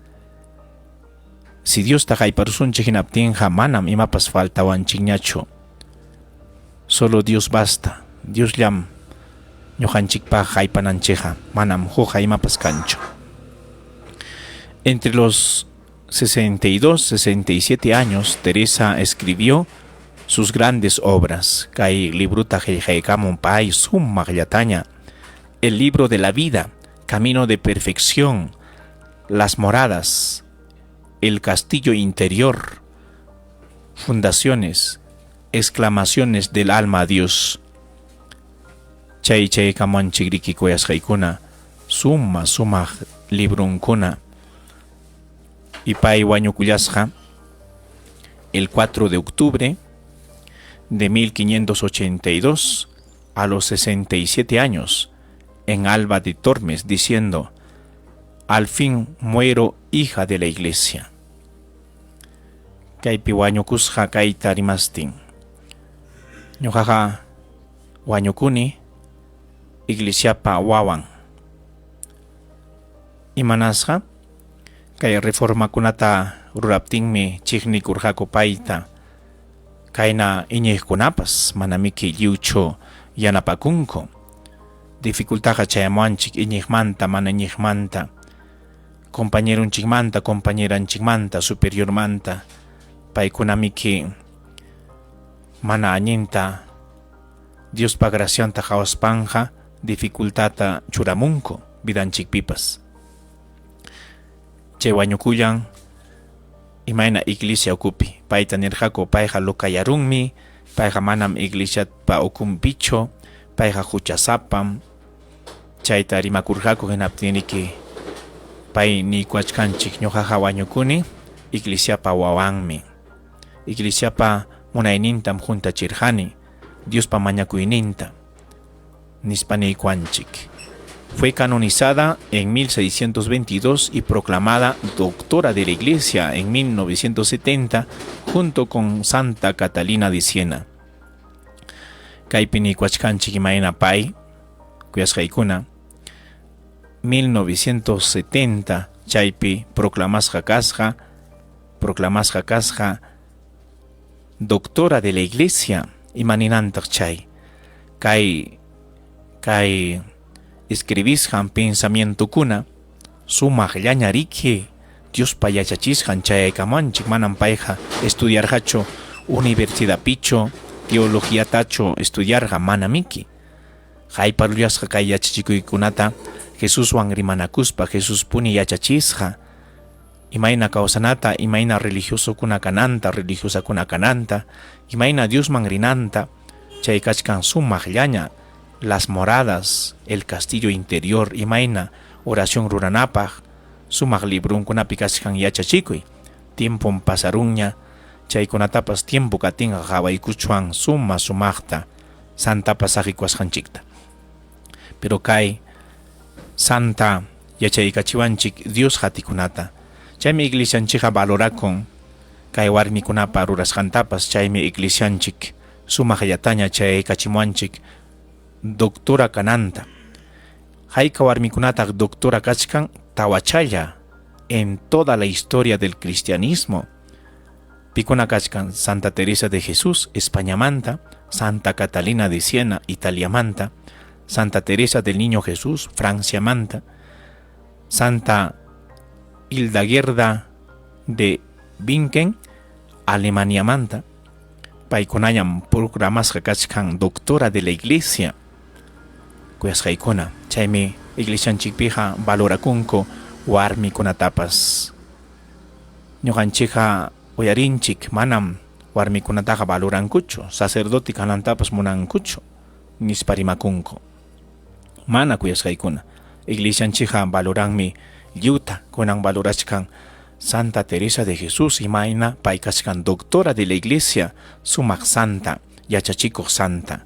Si Diosta hayparusunchik hinaptinqa manam imapas faltawanchikñachu. Solo Dios basta. Diosllam ñuqanchikpaq haypananchikqa, manam hukqa imapas kanchu. Entre los 62, 67 años, Teresa escribió sus grandes obras. Kay libruta qillqaykamun pay sumaqllataña. El libro de la vida, Camino de perfección, Las moradas, El castillo interior, Fundaciones, Exclamaciones del alma a Dios. Chay chaykamuanchik riki kuyasqaykuna, suma sumaq librunkuna. Y pay wañukullasqa el 4 de octubre de 1582 a los 67 años en Alba de Tormes diciendo, al fin muero hija de la iglesia. Kaypi wañukusqa kayta rimastin. Ñuqaqa wañukuni iglesiapa wawan. Imanasqa? Kay reformakunata ruraptinmi chiqnikurqaku payta. Kayna iñiqkunapas manamiki lliwchu yanapakunku. Dificultaqa chayamuwanchik iñiqmanta mana iñiqmanta, compañeronchikmanta, compañeranchikmanta, superiormanta. Paykunamiki mana allinta Diospa gracianta qawaspanqa dificultata churamunku vidanchikpipas. Chay wañukullan imayna iglesia ukupi. Payta nirqaku payqa lokayarunmi, payqa manam iglesiapa ukunpichu, payqa huchasapam. Chayta rimakurqaku hinaptinriki pay niykuwachkanchik ñuqaqa wañukuni iglesiapa wawanmi. Iglesiapa munaynintam huntachirqani, Diospa mañakuyninta, nispa niykuwanchik. Fue canonizada en 1622 y proclamada doctora de la Iglesia en 1970 junto con Santa Catalina de Siena. Kaypi niykuwachkanchik imayna pay, kuyasqaykuna, 1970 chaypi proclamasqa kasqa, proclamasqa kasqa doctora de la Iglesia. Imaninantaq chay? Kay kay escribisqan pensamientokuna sumaqllaña riki Diospa yachachisqan chayaykamuwanchik, manam payqa estudiarqachu universidadpichu teologiatachu estudiarqa, manamiki. Hayparullasqa kay yachachikuykunata Jesuswan rimanakuspa Jesuspuni yachachisqa imayna kawsanata, imayna religiosokuna kananta, religiosakuna kananta, imayna Diosman rinanta, chay kachkan sumaqllaña las moradas, el castillo interior, imayna oración ruranapaq, sumaq librunkunapi kachkan yachachikuy. Tiempom pasarunña, chaykunatapas tiempo katinqa qawaykuchwan suma sumaqta santapa saqikuwasqanchikta. Pero kay santa yachaykachiwanchik Dios qatikunata. Chaymi iglesianchikqa valorakun kay warmikunapa rurasqantapas, chaymi iglesianchik sumaqllataña chayaykachimuwanchik doctora kananta. Hayka warmikunataq doctora kachkan? Tawachalla en toda la historia del cristianismo. Pikuna kachkan? Santa Teresa de Jesús, Españamanta, Santa Catalina de Siena, Italiamanta, Santa Teresa del Niño Jesús, Franciamanta, Santa Hildegarda de Bingen, Alemaniamanta. Paykunañam programasqa kachkan doctora de la iglesia. Kuyasqaykuna, chaymi iglesianchikpiqa valorakunku warmikunatapas. Ñuqanchikqa uyarinchik manam warmikunataqa valorankuchu, sacerdote kanantapas munankuchu, nispa rimakunku. Mana kuyasqaykuna, iglesianchikqa valoranmi lliwta, kunan valorachkan Santa Teresa de Jesús imayna pay kachkan doctora de la iglesia, sumaq santa, yachachikuq santa.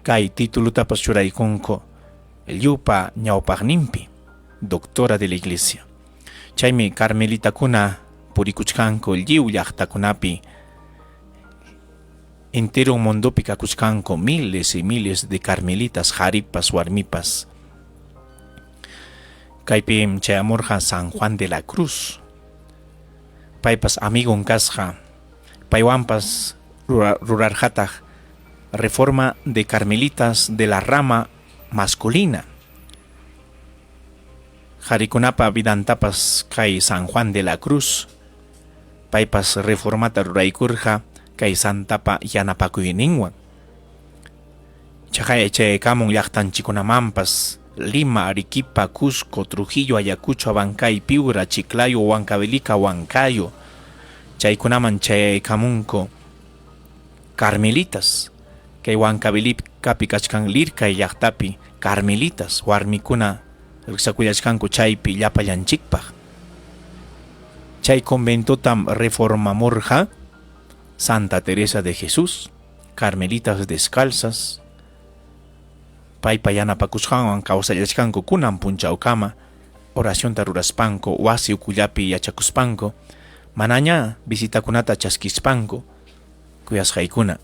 Kay titulutapas churaykunku lliwpa ñawpaqninpi, doctora de la iglesia. Chaymi carmelitakuna purikuchkanku lliw llaqtakunapi, entero mundopi kakuchkanku miles y miles de carmelitas, qharipas, warmipas. Kaypim chayamurqa San Juan de la Cruz. Paypas amigon kasqa, paywanpas rurarqataq reforma de carmelitas de la rama masculina. Qharikunapa vidantapas kay San Juan de la Cruz, paypas reformata ruraykurqa kay santapa yanapakuyninwan. Chaqay chayaykamun llaqtanchikunamanpas Lima, Arequipa, Cusco, Trujillo, Ayacucho, Abancay, Piura, Chiclayo, Huancavelica, Huancayo. Chaykunaman chayaykamunku carmelitas. Kay Huancavelicapi kachkan Lircay llaqtapi carmelitas, warmikuna riqsakuyachkanku chaypi llapallanchikpaq. Chay conventotam reformamurqa Santa Teresa de Jesús, Carmelitas Descalzas, paypa yanapakusqanwan kawsallachkanku kunan punchawkama, oracionta ruraspanku, wasi ukullapi yachakuspanku, manaña visitakunata chaskispanku, kuyasqaykuna.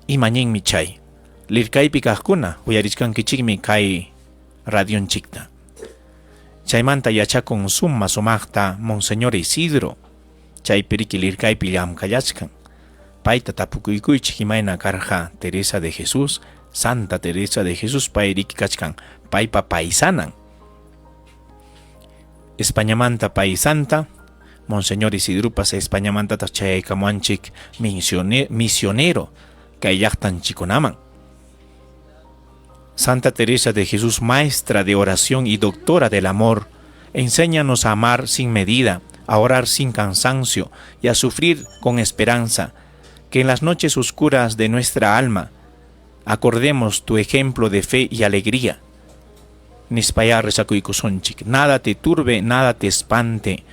Ima ñinmi chay? Lirkaypi kaqkuna uyarichkankichikmi kay radionchikta. Chaymanta yachakun suma sumaqta Monseñor Isidro, chaypi riki lirkaypi llamkallachkan. Payta tapukuykuychik imayna karqa Teresa de Jesús, Santa Teresa de Jesús pay riki kachkan paypa paisanan. Españamanta paisanta, Monseñor Isidropas Españamantataq chayaykamuwanchik misionero kay llaqtanchikkunaman. Santa Teresa de Jesús, maestra de oración y doctora del amor, enséñanos a amar sin medida, a orar sin cansancio y a sufrir con esperanza, que en las noches oscuras de nuestra alma acordemos tu ejemplo de fe y alegría. Nispayá rezakuykusunchik. Nada te turbe, nada te espante.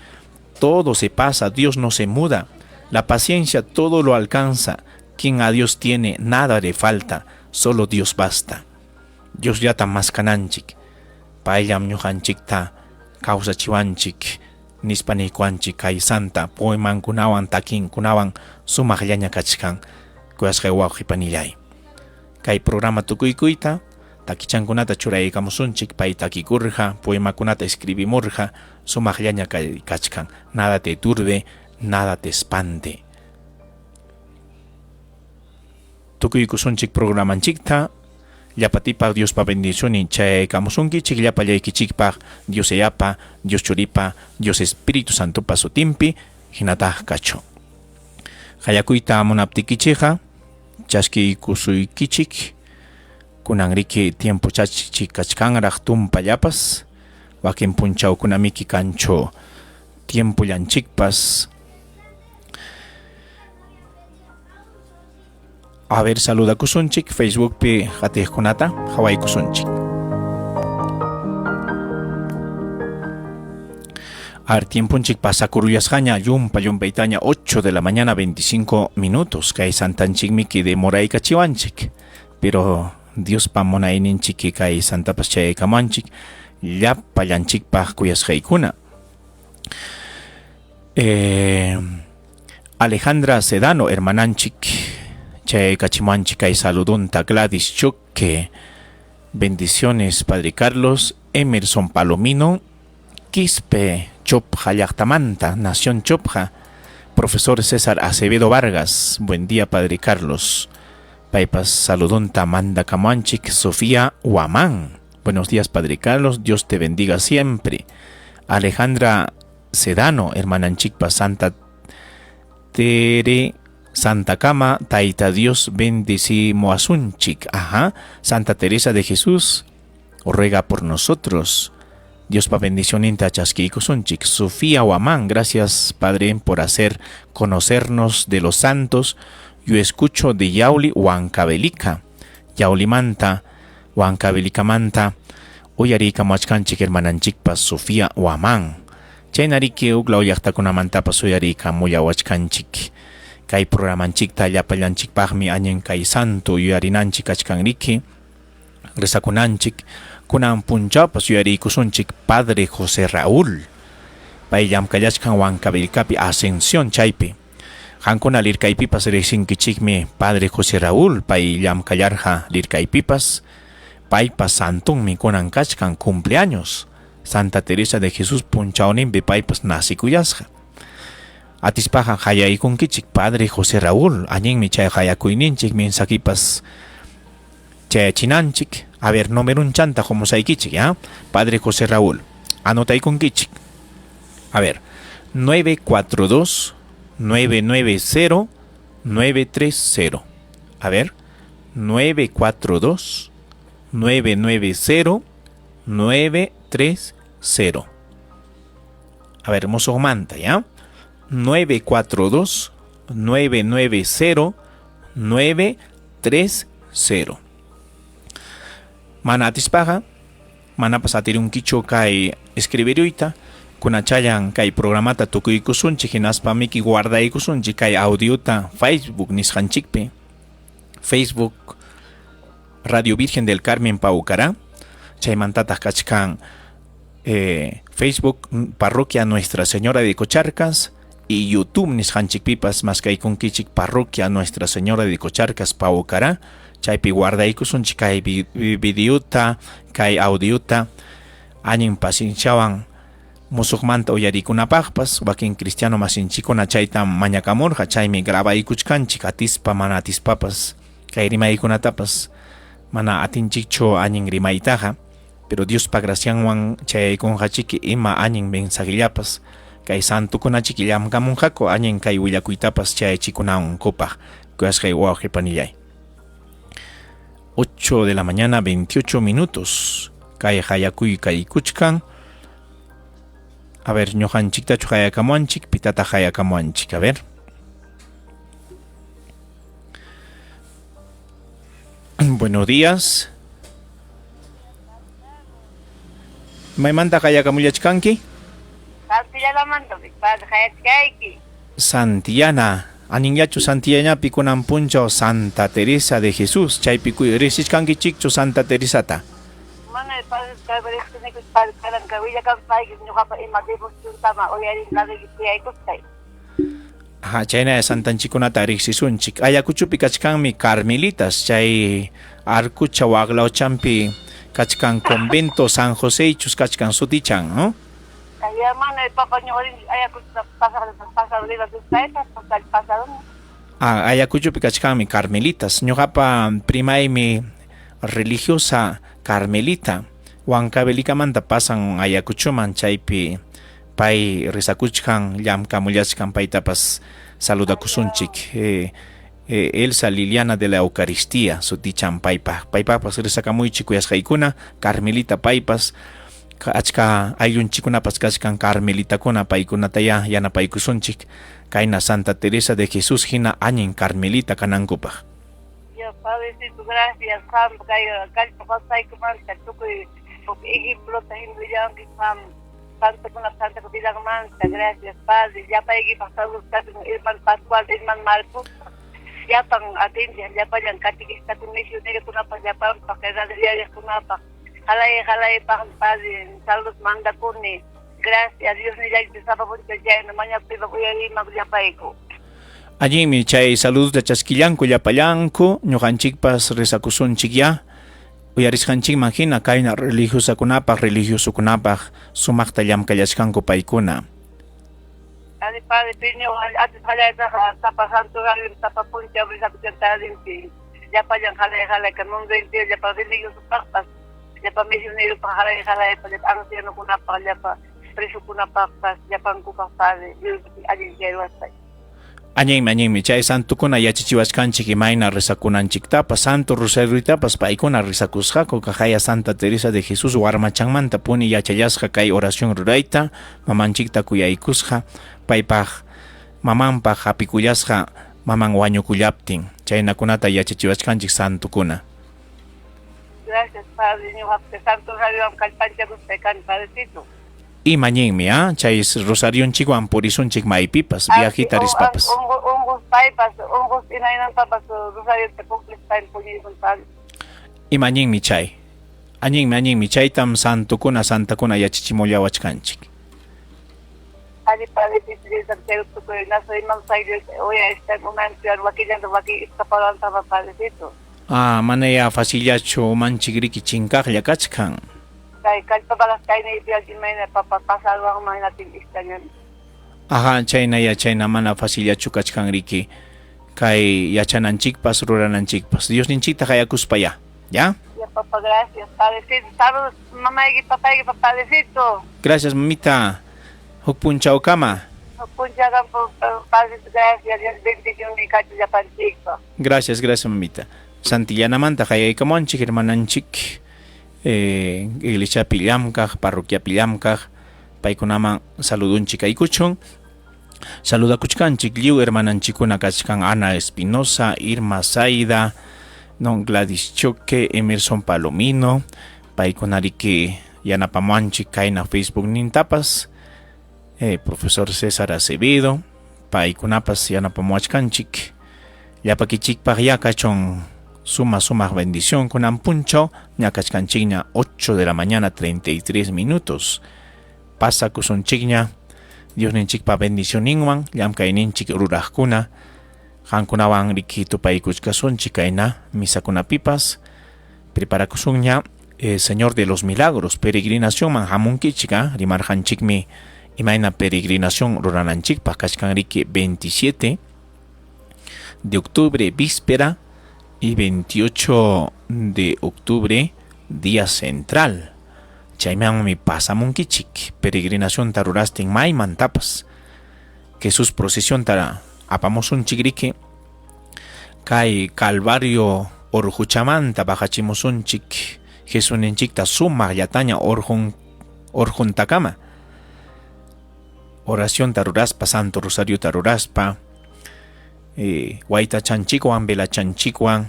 Todo se pasa, Dios no se muda. La paciencia todo lo alcanza. Quien a Dios tiene, nada le falta. Solo Dios basta. Diosllatam maskananchik. Payllam ñuqanchikta kawsachiwanchik nispa niykuwanchik kay santa poemankunawan takinkunawan sumaqllaña kachkan kuyasqay wawqi panillay. Kay programa tukuykuyta takichankunata churaykamusunchik pay takikurqa poemakunata escribimurqa sumaqllaña kachkan nada te turbe nada te espante. Tukuykusunchik programanchikta llapatipaq Diospa bendicionin chayaykamusunkichik llapallaykichikpaq Dios Yayapa, Dios Churipa, Dios Espíritu Santopa sutinpi hinataq kachu. Qayakuyta munaptikichikqa chaskiykusuykichik kunanriki tiempochachik kachkanraq tumpallapas wakin punchawkunamiki kanchu tiempollanchikpas. A ver, saludakusunchik Facebookpi qatiqkunata qhawaykusunchik. A ver, tiemponchik pasakurullasqaña llumpa llumpaytaña 8 de la mañana 25 minutos kay santanchikmiki demoraykachiwanchik pero Diospa munayninchik kay santapas chayaykamuwanchik llapallanchikpaq kuyasqaykuna. Eh, Alejandra Sedano, hermananchik, chayaykachimuwanchik kay saludunta Gladys Choque. Bendiciones, Padre Carlos, Emerson Palomino, Quispe, Chopja llaqtamanta, Nación Chopja, Profesor César Acevedo Vargas, buen día, Padre Carlos. Paypas saludunta mandakamuwanchik Sofía Huamán. Buenos días, Padre Carlos, Dios te bendiga siempre. Alejandra Sedano, hermananchikpa Santa Tere Santa Cama, Taita Dios bendecimuasunchik. Ajá, Santa Teresa de Jesús, ruega por nosotros. Diospa bendicioninta chaskiykusunchik. Sofía Huamán, gracias Padre por hacer conocernos de los santos. Yo escucho de Yauli Huancavelica. Yaulimanta, Huancavelicamanta, uyariykamuachkanchik hermananchikpa Sofía Huamán. Chaynariki huklaw llaqtakunamantapas uyariykamullawachkanchik. Kay programanchikta llapallanchikpaqmi allin kay santo yuyarinanchik kachkanriki. Rezakunanchik, kunan punchawpas yuyariykusunchik Padre José Raúl. Pay llamkallachkan Huancavilcapi Ascensión chaypi. Qankuna lirkaypipas riqsinkichikmi Padre José Raúl, pay llamkallarqa lirkaypipas. Paypa santonmi kunan kachkan cumpleaños. Santa Teresa de Jesús punchawninpi paypas nacikullasqa. Atispaqa qayaykunkichik Padre José Raúl, allinmi chay qayakuyninchik mensajipas chayachinanchik. A ver, numerunchanta qumusaykichik, ¿ya? Padre José Raúl, anotaykunkichik. A ver, 942 990 930. A ver, 942 990 930. A ver, musuqmanta, ¿ya? 942 990 930. Mana atispaqa, manapas atirunkichu kay escribiruyta. Kunachallan kay programata tukuykusunchik hinaspa miki guardaykusunchik kay audiota Facebook nisqanchikpi. Facebook Radio Virgen del Carmen Paucará, chaymantataq kachkan eh, Facebook Parroquia Nuestra Señora de Cocharcas y YouTube nisqanchikpipas maskaykunkichik Parroquia Nuestra Señora de Cocharcas Paucará, chaypi guardaykusunchik kay videota, kay audiota allin pacienciawan musuqmanta uyarikunapaqpas. Wakin cristiano masinchikuna chaytam mañakamurqa, chaymi grabaykuchkanchik atispa mana atispapas kay rimaykunatapas mana atinchikchu allin rimaytaqa, pero Diospa gracianwan chayaykunqachiki ima allin mensajellapas kay santokunachiki llamkamunqaku allin kay willakuytapas chayachikunankupaq. Kuyasqay wawqi panillay. 8 de la mañana 28 minutos. Kay qayakuy kaykuchkan. A ver, ñuqanchiktachu qayakamuanchik, pitataq qayakamuanchik, a ver. Buenos días. Maymanta qayakamullachkanki? Santillanamanta padre qayachkayki. Santillana. Allinllachu Santillanapi kunan punchaw Santa Teresa de Jesús, chaypi riqsichkankichikchu Santa Teresata? Mana padre riqsiniku padre karanka willakampayki ñuqapa ima devociontama uyarin laduyki tiyaykuspay. Ajá, chayna santanchikunata riqsisunchik. Ayacuchopi kachkanmi Carmelitas, chay Arcucha Waglawchampi kachkan convento San José ichus kachkan sutichan, ¿no? Ah, Ayacuchopi kachkanmi Carmelitas. Ñuqapa primaymi religiosa Carmelita. Huancavelikamanta pasan Ayacuchoman, chaypi pay rezakuchkan, llamkamullachkan, paytapas saludakusunchik. Eh, eh, Elsa Liliana de la Eucaristía, sutichan paypaq. Paypaqpas rezakamuychik kuyasqaykuna, Carmelita paypas, achka ayllunchikkunapas kachkan Carmelitakuna, paykunatayá yanapaykusunchik kayna Santa Teresa de Jesús hina allin Carmelita kanankupaq. Dios, Padrecito, gracias, qam kay kallpa qosqaykumanta tukuy huk ejemplota hina willawanki qam santokunap santa vidanmanta. Gracias, Padre. Llapaykipaq saludos kachun hermano Pascual, hermano Marcospaq, llapan atinchik, llapallan catequistakuna, misionerokunapaq, llapanpaq, kay radio yayaqkunapaq. Qalay qalaypaqmi, Padre, saludos mandakuni. Gracias, Diosnillayki sapa punchaw chayna mañakuypaq uyarimaq llapayku. Allinmi chay saludota chaskillanku llapallanku, ñuqanchikpas rezakusunchikyá uyarisqanchikman hina kayna religiosakunapaq, religiosokunapaq sumaqta llamkallachkanku paykuna. Ari Padre, piñu atis qallaytaqa sapa santo sapa punchaw rezakuchan tardinpi llapallan qalay qalay kay mundo entero llapa religiosopaqpas, llapa misioneropaq qalay qalaypa, llapa ancianokunapaq, llapa presokunapaqpas, llapankupaq Padre, Dios allin chay ruwasqay. Allinmi, allinmi. Chay santokuna yachachiwachkanchik imayna rezakunanchiktapas, Santo Rosariotapas paykuna rezakusqaku, kaqaya Santa Teresa de Jesús warmachanmanta puni yachallasqa kay oración rurayta, mamanchikta kuyaykusqa, paypaq mamanpaq hapikullasqa maman wañukullaptin. Chaynakunata yachachiwachkanchik santokuna. Gracias, Padre. Ñuqapas Santo Rosariowan kallpanchakuspay kani, Padrecito. Ima ñinmi, a? Chay rosarionchikwan purisunchik maypipas, viajita rispapas. Unquspaypas, unquspa imaynanpapas rosariota cumplispaymi puñuykuni, Padre. Ima ñinmi chay? Allinmi, allinmi, chaytam santokuna, santakuna yachachimullawachkanchik. Alli Padrecito, Diostam chay tukuy nasoymam uyarispan umanchik wakillanta wakin escaparuwantama, Padrecito. Ah, manayá facillachu umanchik riki chinkaqlla kachkan. Kay kallpapalas kayniypiqa imayna papa pasaruwanman hinaptin iskañani. Aja, chaynayá chayna mana facillachu kachkan riki kay yachananchikpas rurananchikpas. Diosninchikta qayakuspayá, ya? Ya papa, gracias, padrecito. Saludos mamayki, papayki, padrecito. Gracias, mamita. Huk punchawkama. Huk punchawkama, padrecito, gracias. Dios bendicionnin kachun llapanchikpaq. Gracias, gracias, mamita. Santillanamanta qayaykamuwanchik hermananchik eh, iglesiapi llamkaq, parroquiapi llamkaq, paykunaman saludunchik aykuchun. Saludakuchkanchik lliw hermananchikkuna kachkan Ana Espinosa, Irma Zaida, don Gladys Choque, Emerson Palomino, paykunariki yanapamuwanchik kayna Facebook nintapas. Profesor César Acevedo, paykunapas yanapamuwachkanchik. Llapakichikpaq ya kachun suma sumaq bendición kunan punchaw ñakachkanchikña 8 de la mañana 33 minutos. Pasakusunchikña Diosninchikpa bendicioninwan llamkayninchik ruraqkuna qankunawan riki tupaykuchkasunchik kayna misakunapipas preparakusunña Señor de los Milagros peregrinacionman hamunkichik, rimarqanchikmi imayna peregrinación rurananchikpaq kachkan riki 27 de octubre víspera y 28 de octubre día central. Chaymanmi pasamunkichik peregrinacionta rurastin maymantapas Jesús procesionta apamusunchik riki kay Calvario orquchamanta bajachimusunchik Jesusninchikta sumaqllataña orquntakama oracionta ruraspa Santo Rosariota ruraspa waytachanchikwan velachanchikwan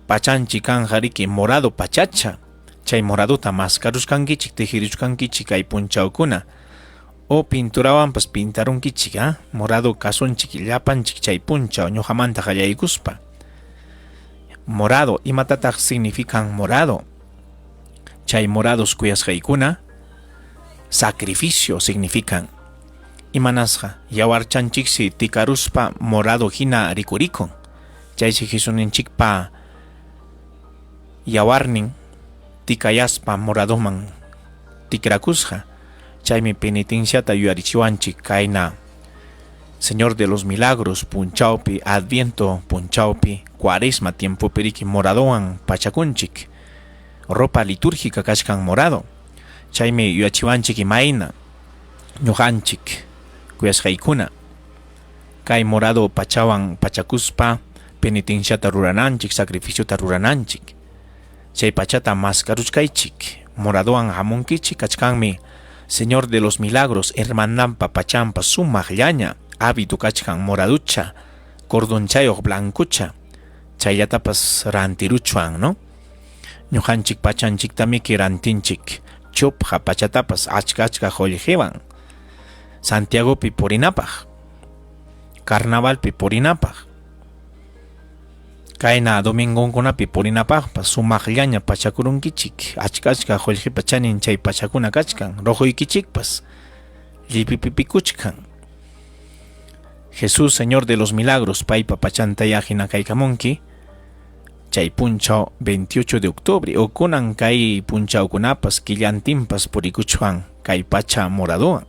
pachanchik kanja riki morado pachacha chay moradota maskarusqankichik tejiruchkankichik kay punchawkuna o pinturawanpas pintarunkichik, morado kasunchik llapanchik chay punchaw ñuqamanta qallaykuspa. Morado, imatataq significan morado? Chay morados kuyasqaykuna sacrificio significan. Imanasqa yawarchanchiksi tikaruspa morado hina rikurikun. Chaysi Jesusninchikpa yawarnin tikayaspa moradoman tikrakusqa. Chaymi penitenciata yuyarichiwanchik kayna Señor de los Milagros punchawpi, Adviento punchawpi, Cuaresma tiempopi riki moradowan pachakunchik. Ropa litúrgica kachkan morado. Chaymi yuyachiwanchik imayna ñuqanchik kuyasqaykuna kay morado pachawan pachakuspa penitenciata rurananchik, sacrificiota rurananchik. Chay pachata maskaruchkaychik, moradowan hamunkichik kachkanmi Señor de los Milagros hermanampa pachampa sumaqllaña hábito kachkan moraducha, cordonchayuq blancucha, chayllatapas rantiruchwan, ¿no? Ñuqanchik pachanchiktamiki rantinchik chupqa pachatapas achka achka qullqiwan Santiagopi purinapaq, carnavalpi purinapaq, kayna domingonkunapi purinapaqpas sumaqllaña pachakurunkichik, achka achka qullqipa chanin chay pachakuna kachkan, rojoykichikpas llipipipikuchkan. Jesús, Señor de los Milagros, paypa pachantaya hina kaykamunki chay punchaw 28 de octubre o kunan kay punchawkunapas killantinpas purikuchwan kay pacha moradowan.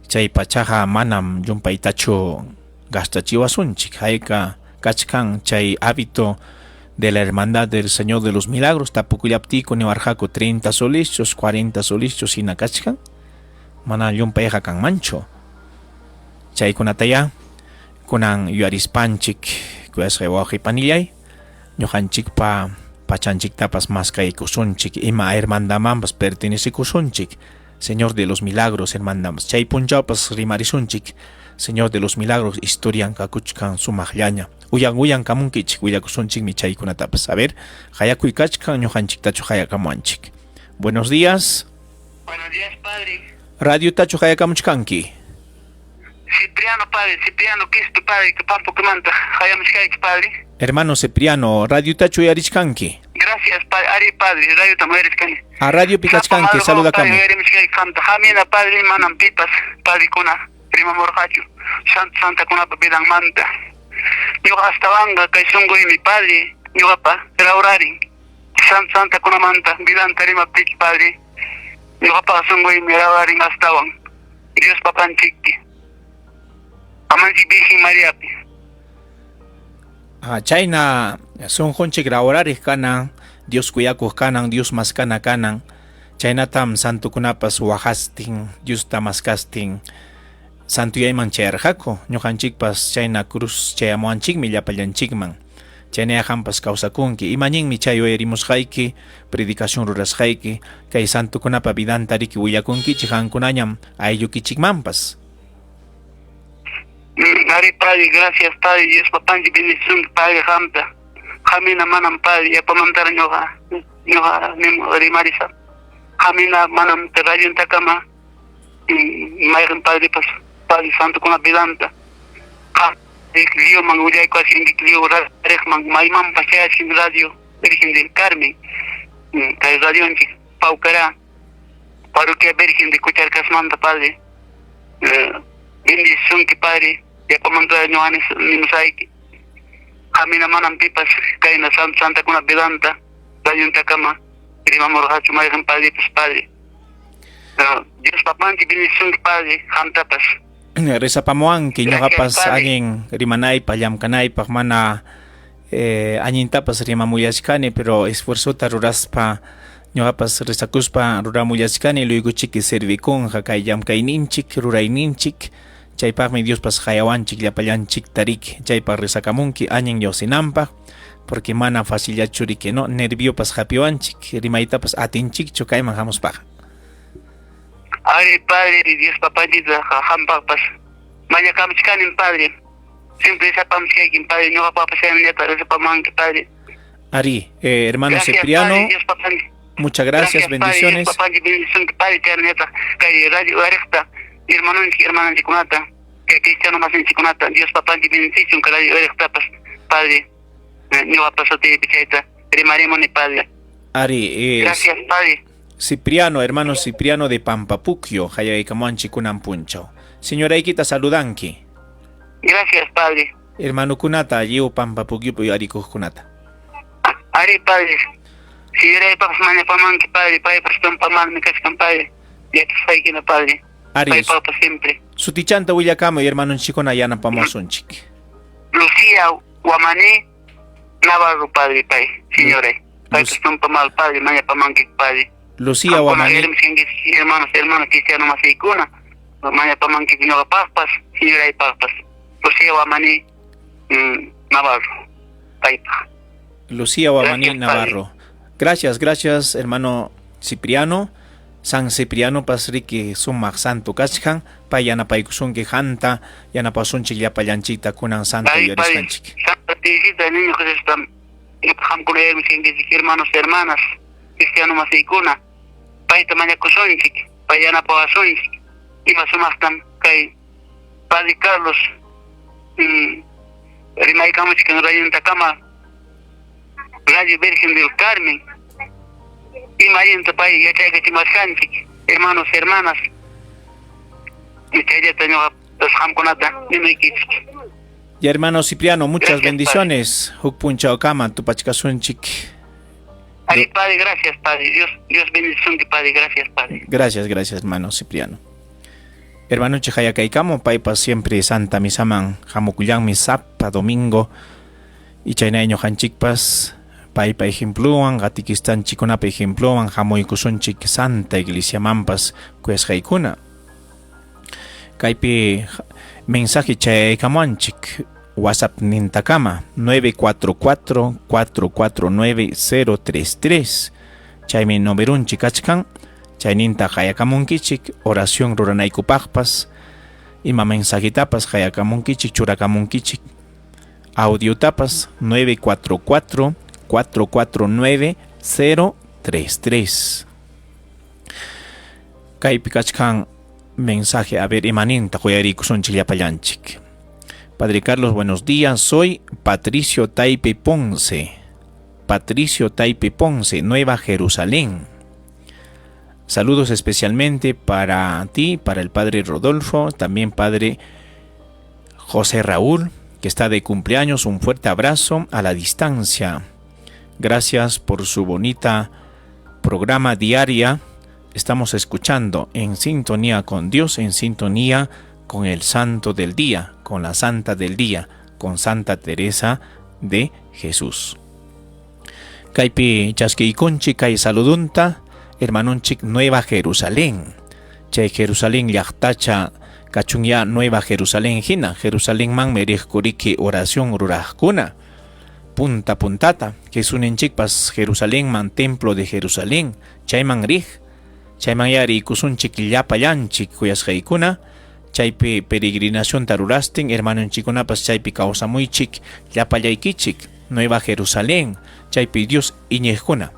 Chay pachaqa manam llumpaytachu gastachiwasunchik, hayka kachkan chay hábito de la Hermandad del Señor de los Milagros tapukullaptiyku niwarqaku 30 solischus, 40 solischus hina kachkan, mana llumpayqa kanmanchu. Chaykunataya kunan yuyarispanchik kuyasqay wawqi panillay, ñuqanchikpa pachanchiktapas maskaykusunchik, ima hermandamanpas pertenecekusunchik, Señor de los Milagros hermandamas. Chay punchawpas rimarisunchik, Señor de los Milagros historian kakuchkan sumaqllaña. Uyan uyan kamunkichik willakusunchikmi chaykunatapas. A ver, hayakuy kachkan ñuqanchiktachu hayakamuanchik. Buenos días. Buenos días, padre. Radiotachu hayakamuchkanki. Cipriano, padre, Cipriano Quispe, padre, que Pampucmanta, hayamuchkayki, padre. Hermano Cipriano, radiotachu uyarichkanki. Gracias, padre, ari, padre, radio tamuyarichkani. A radio pikachkanki, saludakami. Hamina, padre, manam pipas, padre kuna, rimamurqachu, santa santakunapa vidanmanta. Ñuqa astawanqa kay sunquymi, padre, ñuqapa rawrarin, santa santakunamanta vidanta rimaptiki, padre, ñuqapa sunquymi rawrarin astawan, Dios papanchikpi. Amanchik Virgen Mariapi. Chayna sunqunchik rawrariq kanan, Dios kuyakuq kanan, Dios maskana kanan, chaynatam santukunapas waqastin, Diosta maskastin santuyayman chayarqaku, ñuqanchikpas chayna cruz chayamuwanchikmi llapallanchikman. Chayna qampas kawsakunki, imaninmi chay uyarimusqayki, predicación rurasqayki, kay santukunapa vidanta riki willakunkichik qankunañam ayllukichikmanpas. Ari, padre, gracias, padre, Dios papanchik bendición, padre, qamta. Qamina manam, padre, yapamantara ñuqa rimarisa. Qamina manam radiontakama Mayqin padrepas padre santokuna vidanta qam lliwman willaykuwachkanki lliw riqman maymanpas chayachkan radio Virgen del Carmen kay radionchik Paucará parroquia Virgen de Cucharcasmanta padre bendicionki padre yapamanta ñuqani nimusayki qamina manam pipas kayna santo santakuna vidanta radiontakama rimamurqachu mayqin padrepas padre Dios papanchik bendicionki padre qamtapas. Rezapamuwanki ñuqapas allin rimanaypaq llamkanaypaq mana eh, allintapas rimamullachkani pero esfuerzota ruraspa ñuqapas rezakuspa ruramullachkani luykuchiki servikunqa kay llamkayninchik rurayninchik chaypaqmi Diospas qayawanchik llapallanchikta riki chaypaq rezakamunki allin lluqsinanpaq porque mana facillachu riki no nerviopas hapiwanchik rimaytapas atinchikchu kayman hamuspaqa. Ari, Padre, Dios papanchikta qampaqpas mañakamuchkanim, Padre. Siempre rizapamuchkaykim, Padre. Ñuqapaqpas chaynallata rizapamuwanki, Padre. Ari, eh, hermano gracias, Cipriano. Padre, Dios papanchik. Muchas gracias, gracias bendiciones. Padre, Dios papanchik bendicionki, Padre, chaynallataq kay radio uyariqta, hermanonchik, hermananchikkunata, kay cristiano masinchikkunata, Dios papanchik bendicichun kay radio uyariqtapas, Padre. Ñuqapa sutiypi chayta rimarimuni, Padre. Ari, eh, Gracias, Padre. Cipriano, hermano Cipriano de Pampapuquio, hayaykamuanchik kunan punchaw. Señoraykita saludanki. Gracias, Padre. Hermanokunata, lliw Pampapuquiopi uyarikuqkunata. Ari, Padre. Señoraypaqpas mañapamanki, Padre. Paypas tumpamanmi kachkan, Padre. Yachasqaykina, Padre. Ari, Paypaqpas siempre. Sutichanta willakamuy, hermanonchikkuna yanapamuwasunchik. Lucía Guamaní Navarro, Padre, pay, señoray. Paypas tumpa mal, Padre, mañapamanki, Padre. Lucía Guamaní. Hermanos, hermanas, cristiano masiykuna, mañapamanki ñuqapaqpas, señoraypaqpas. Lucía Guamaní Navarro, paypaq. Lucía Guamaní Navarro. Gracias, gracias, hermano Cipriano. San Cipriano pasriki sumaq santo kachkan, pay yanapaykusunki qanta, yanapasunchik llapallanchikta kunan santo yuyarisqanchik. Santa Teresita Niño Jesustam qamkuna yuyarimuchkankichik, hermanos, hermanas, cristiano masiykuna, payta mañakusunchik, pay yanapawasunchik, ima sumaqtam kay Padre Carlos rimaykamuchkan rayuntakama Radio Virgen del Carmen, ima allinta pay yachaykachimasqanchik, hermanos, hermanas, chayllata ñuqa qamkunata nimaykichik. Ya hermano Cipriano, muchas gracias, bendiciones. Huk punchawkama tupachkasunchik. Ari, padre, gracias, padre. Dios, Dios bendicionki, padre. Gracias, padre. Gracias, gracias, hermano Cipriano. Hermanonchik hayakaykamo, paypas siempre Santa Misaman hamukullanmi sapa domingo. Y chaynay ñuqanchikpas paypa ejemplowan, qatikistanchikkunapa ejemplowan hamuykusunchik Santa Iglesiamanpas kuyasqaykuna. Kaypi mensaje chayaykamuwanchik WhatsApp nintakama 944 449 033 chaymi numerunchik kachkan chayninta qayakamunkichik oración ruranaykupaqpas ima mensajetapas qayakamunkichik churakamunkichik audiotapas 944 449 033 Kaypi kachkan mensaje, a ver imaninta quyarikusunchik llapallanchik. Padre Carlos, buenos días. Soy Patricio Taipe Ponce. Patricio Taipe Ponce, Nueva Jerusalén. Saludos especialmente para ti, para el Padre Rodolfo, también Padre José Raúl, que está de cumpleaños. Un fuerte abrazo a la distancia. Gracias por su bonita programa diaria. Estamos escuchando en sintonía con Dios, en sintonía con el Santo del Día, con la Santa del Día, con Santa Teresa de Jesús. Kaypi chaskiykunchik kay saludunta hermanunchik Nueva Jerusalén. Chay Jerusalén llaqtacha kachunya Nueva Jerusalén hina. Jerusalenmanmi riqkuriki oración ruraqkuna. Punta puntata. Jesuninchikpas Jerusalenman, templo de Jerusalén. Chayman riq. Chayman ya riykusunchik llapallanchik kuyasqaykuna. Chaypi peregrinacionta rurastin hermanonchikkunapas chaypi kawsamuychik llapallaykichik. Nueva Jerusalén, chaypi Dios iñiqkuna.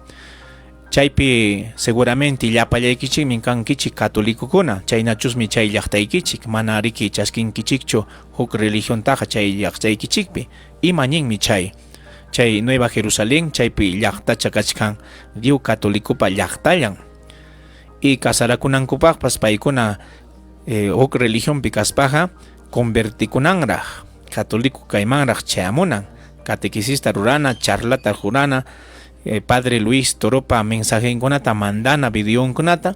Chaypi seguramente llapallaykichikmi kankichik katolikokuna, chaynachusmi chay llaqtaykichik, mana riki chaskinkichikchu huk religiontaqa chay llaqtaykichikpi. Ima ñinmi chay? Chay Nueva Jerusalén chaypi llaqtacha kachkan lliw katolikopa llaqtallan. Y casarakunankupaqpas paykuna huk religionpi kaspaqa convertikunanraq, katoliko kaymanraq chayamunan, catequisista rurana, charlata rurana, Padre Luis Toropa mensajenkunata mandana, videonkunata,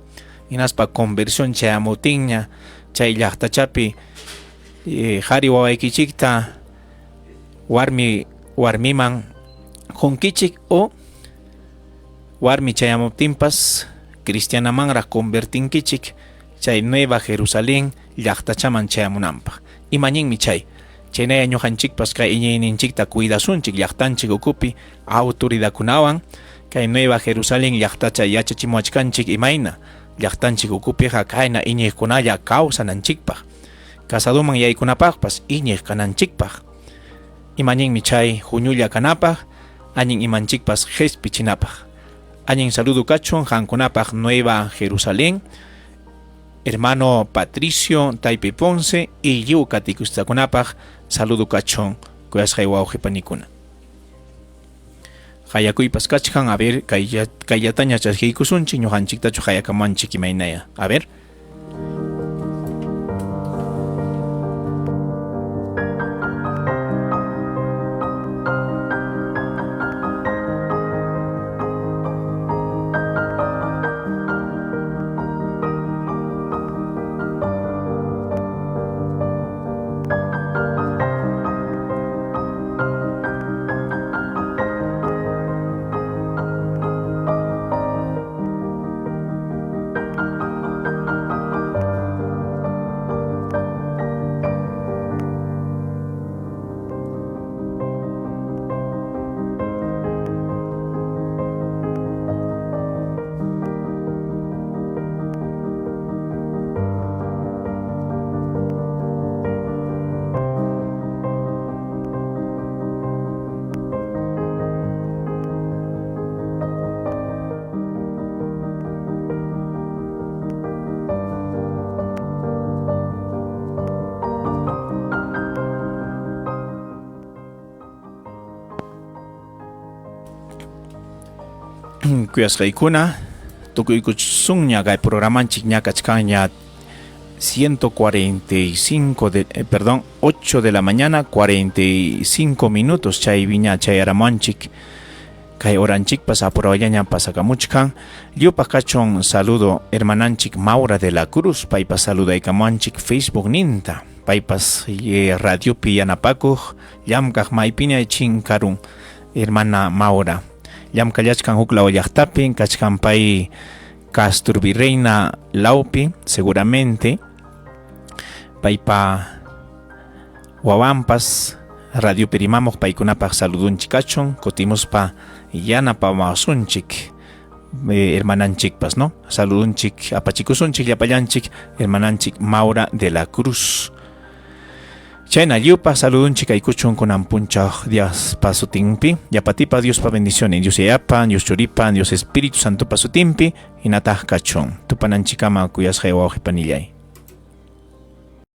hinaspa conversión chayamutinña chay llaqtachapi qhari wawaykichikta warmi warmiman qunkichik o warmi chayamuptinpas cristianamanraq convertinkichik chay Nueva Jerusalén llaqtachaman chayamunanpaq. Imañinmi chay? Chaynaya ñuqanchikpas kay iñiyninchikta cuidasunchik llaqtanchik ukupi autoridakunawan kay Nueva Jerusalén llaqtacha yachachimuwachkanchik imayna llaqtanchik ukupiqa kayna iñiqkunalla kawsananchikpaq, casadoman yaykunapaqpas iñiq kananchikpaq. Imañinmi chay huñulla kanapaq, allin imanchikpas qespichinapaq. Allin saludo kachun qankunapaq Nueva Jerusalén, hermano Patricio Taipe Ponce y lliw katikustakunapaq saludo kachun kuyasqay wawqi panikuna. Qayakuypas kachkan, a ver, kayllataña chaskiykusunchik, ñuqanchiktachu qayakamuwanchik imaynaya. A ver. Kuyasqaykuna, tukuykusunña kay programanchik ña kachkanña 145 de, perdón, 8 de la mañana 45 minutos chaypiña chayaramuanchik kay horanchikpas apurawallaña pasakamuchkan. Lliwpaq kachun saludo hermananchik Maura de la Cruz, paypas saludaykamuanchik Facebook ninta, paypas radiopi yanapakuq llamkaq maypiña chinkarun hermana Maura. Llamkallachkan huk law llaqtapi, kachkan pay Castro Virreina lawpi, seguramente paypa wawanpas radiopi rimamuq paykunapaq saludunchik kachun, kutimuspa yanapawasunchik hermananchikpas, ¿no? Saludunchik, apachikusunchik llapallanchik hermananchik Maura de la Cruz. Chayna lliwpaq saludunchik aykuchun kunan punchaw Diospa sutinpi, llapatipa Diospa bendiciones, Dios Yayapa, Dios Churipa, Dios Espíritu Santopa sutinpi, hinataq kachun. Tupananchikama kuyasqay wawqi panillay.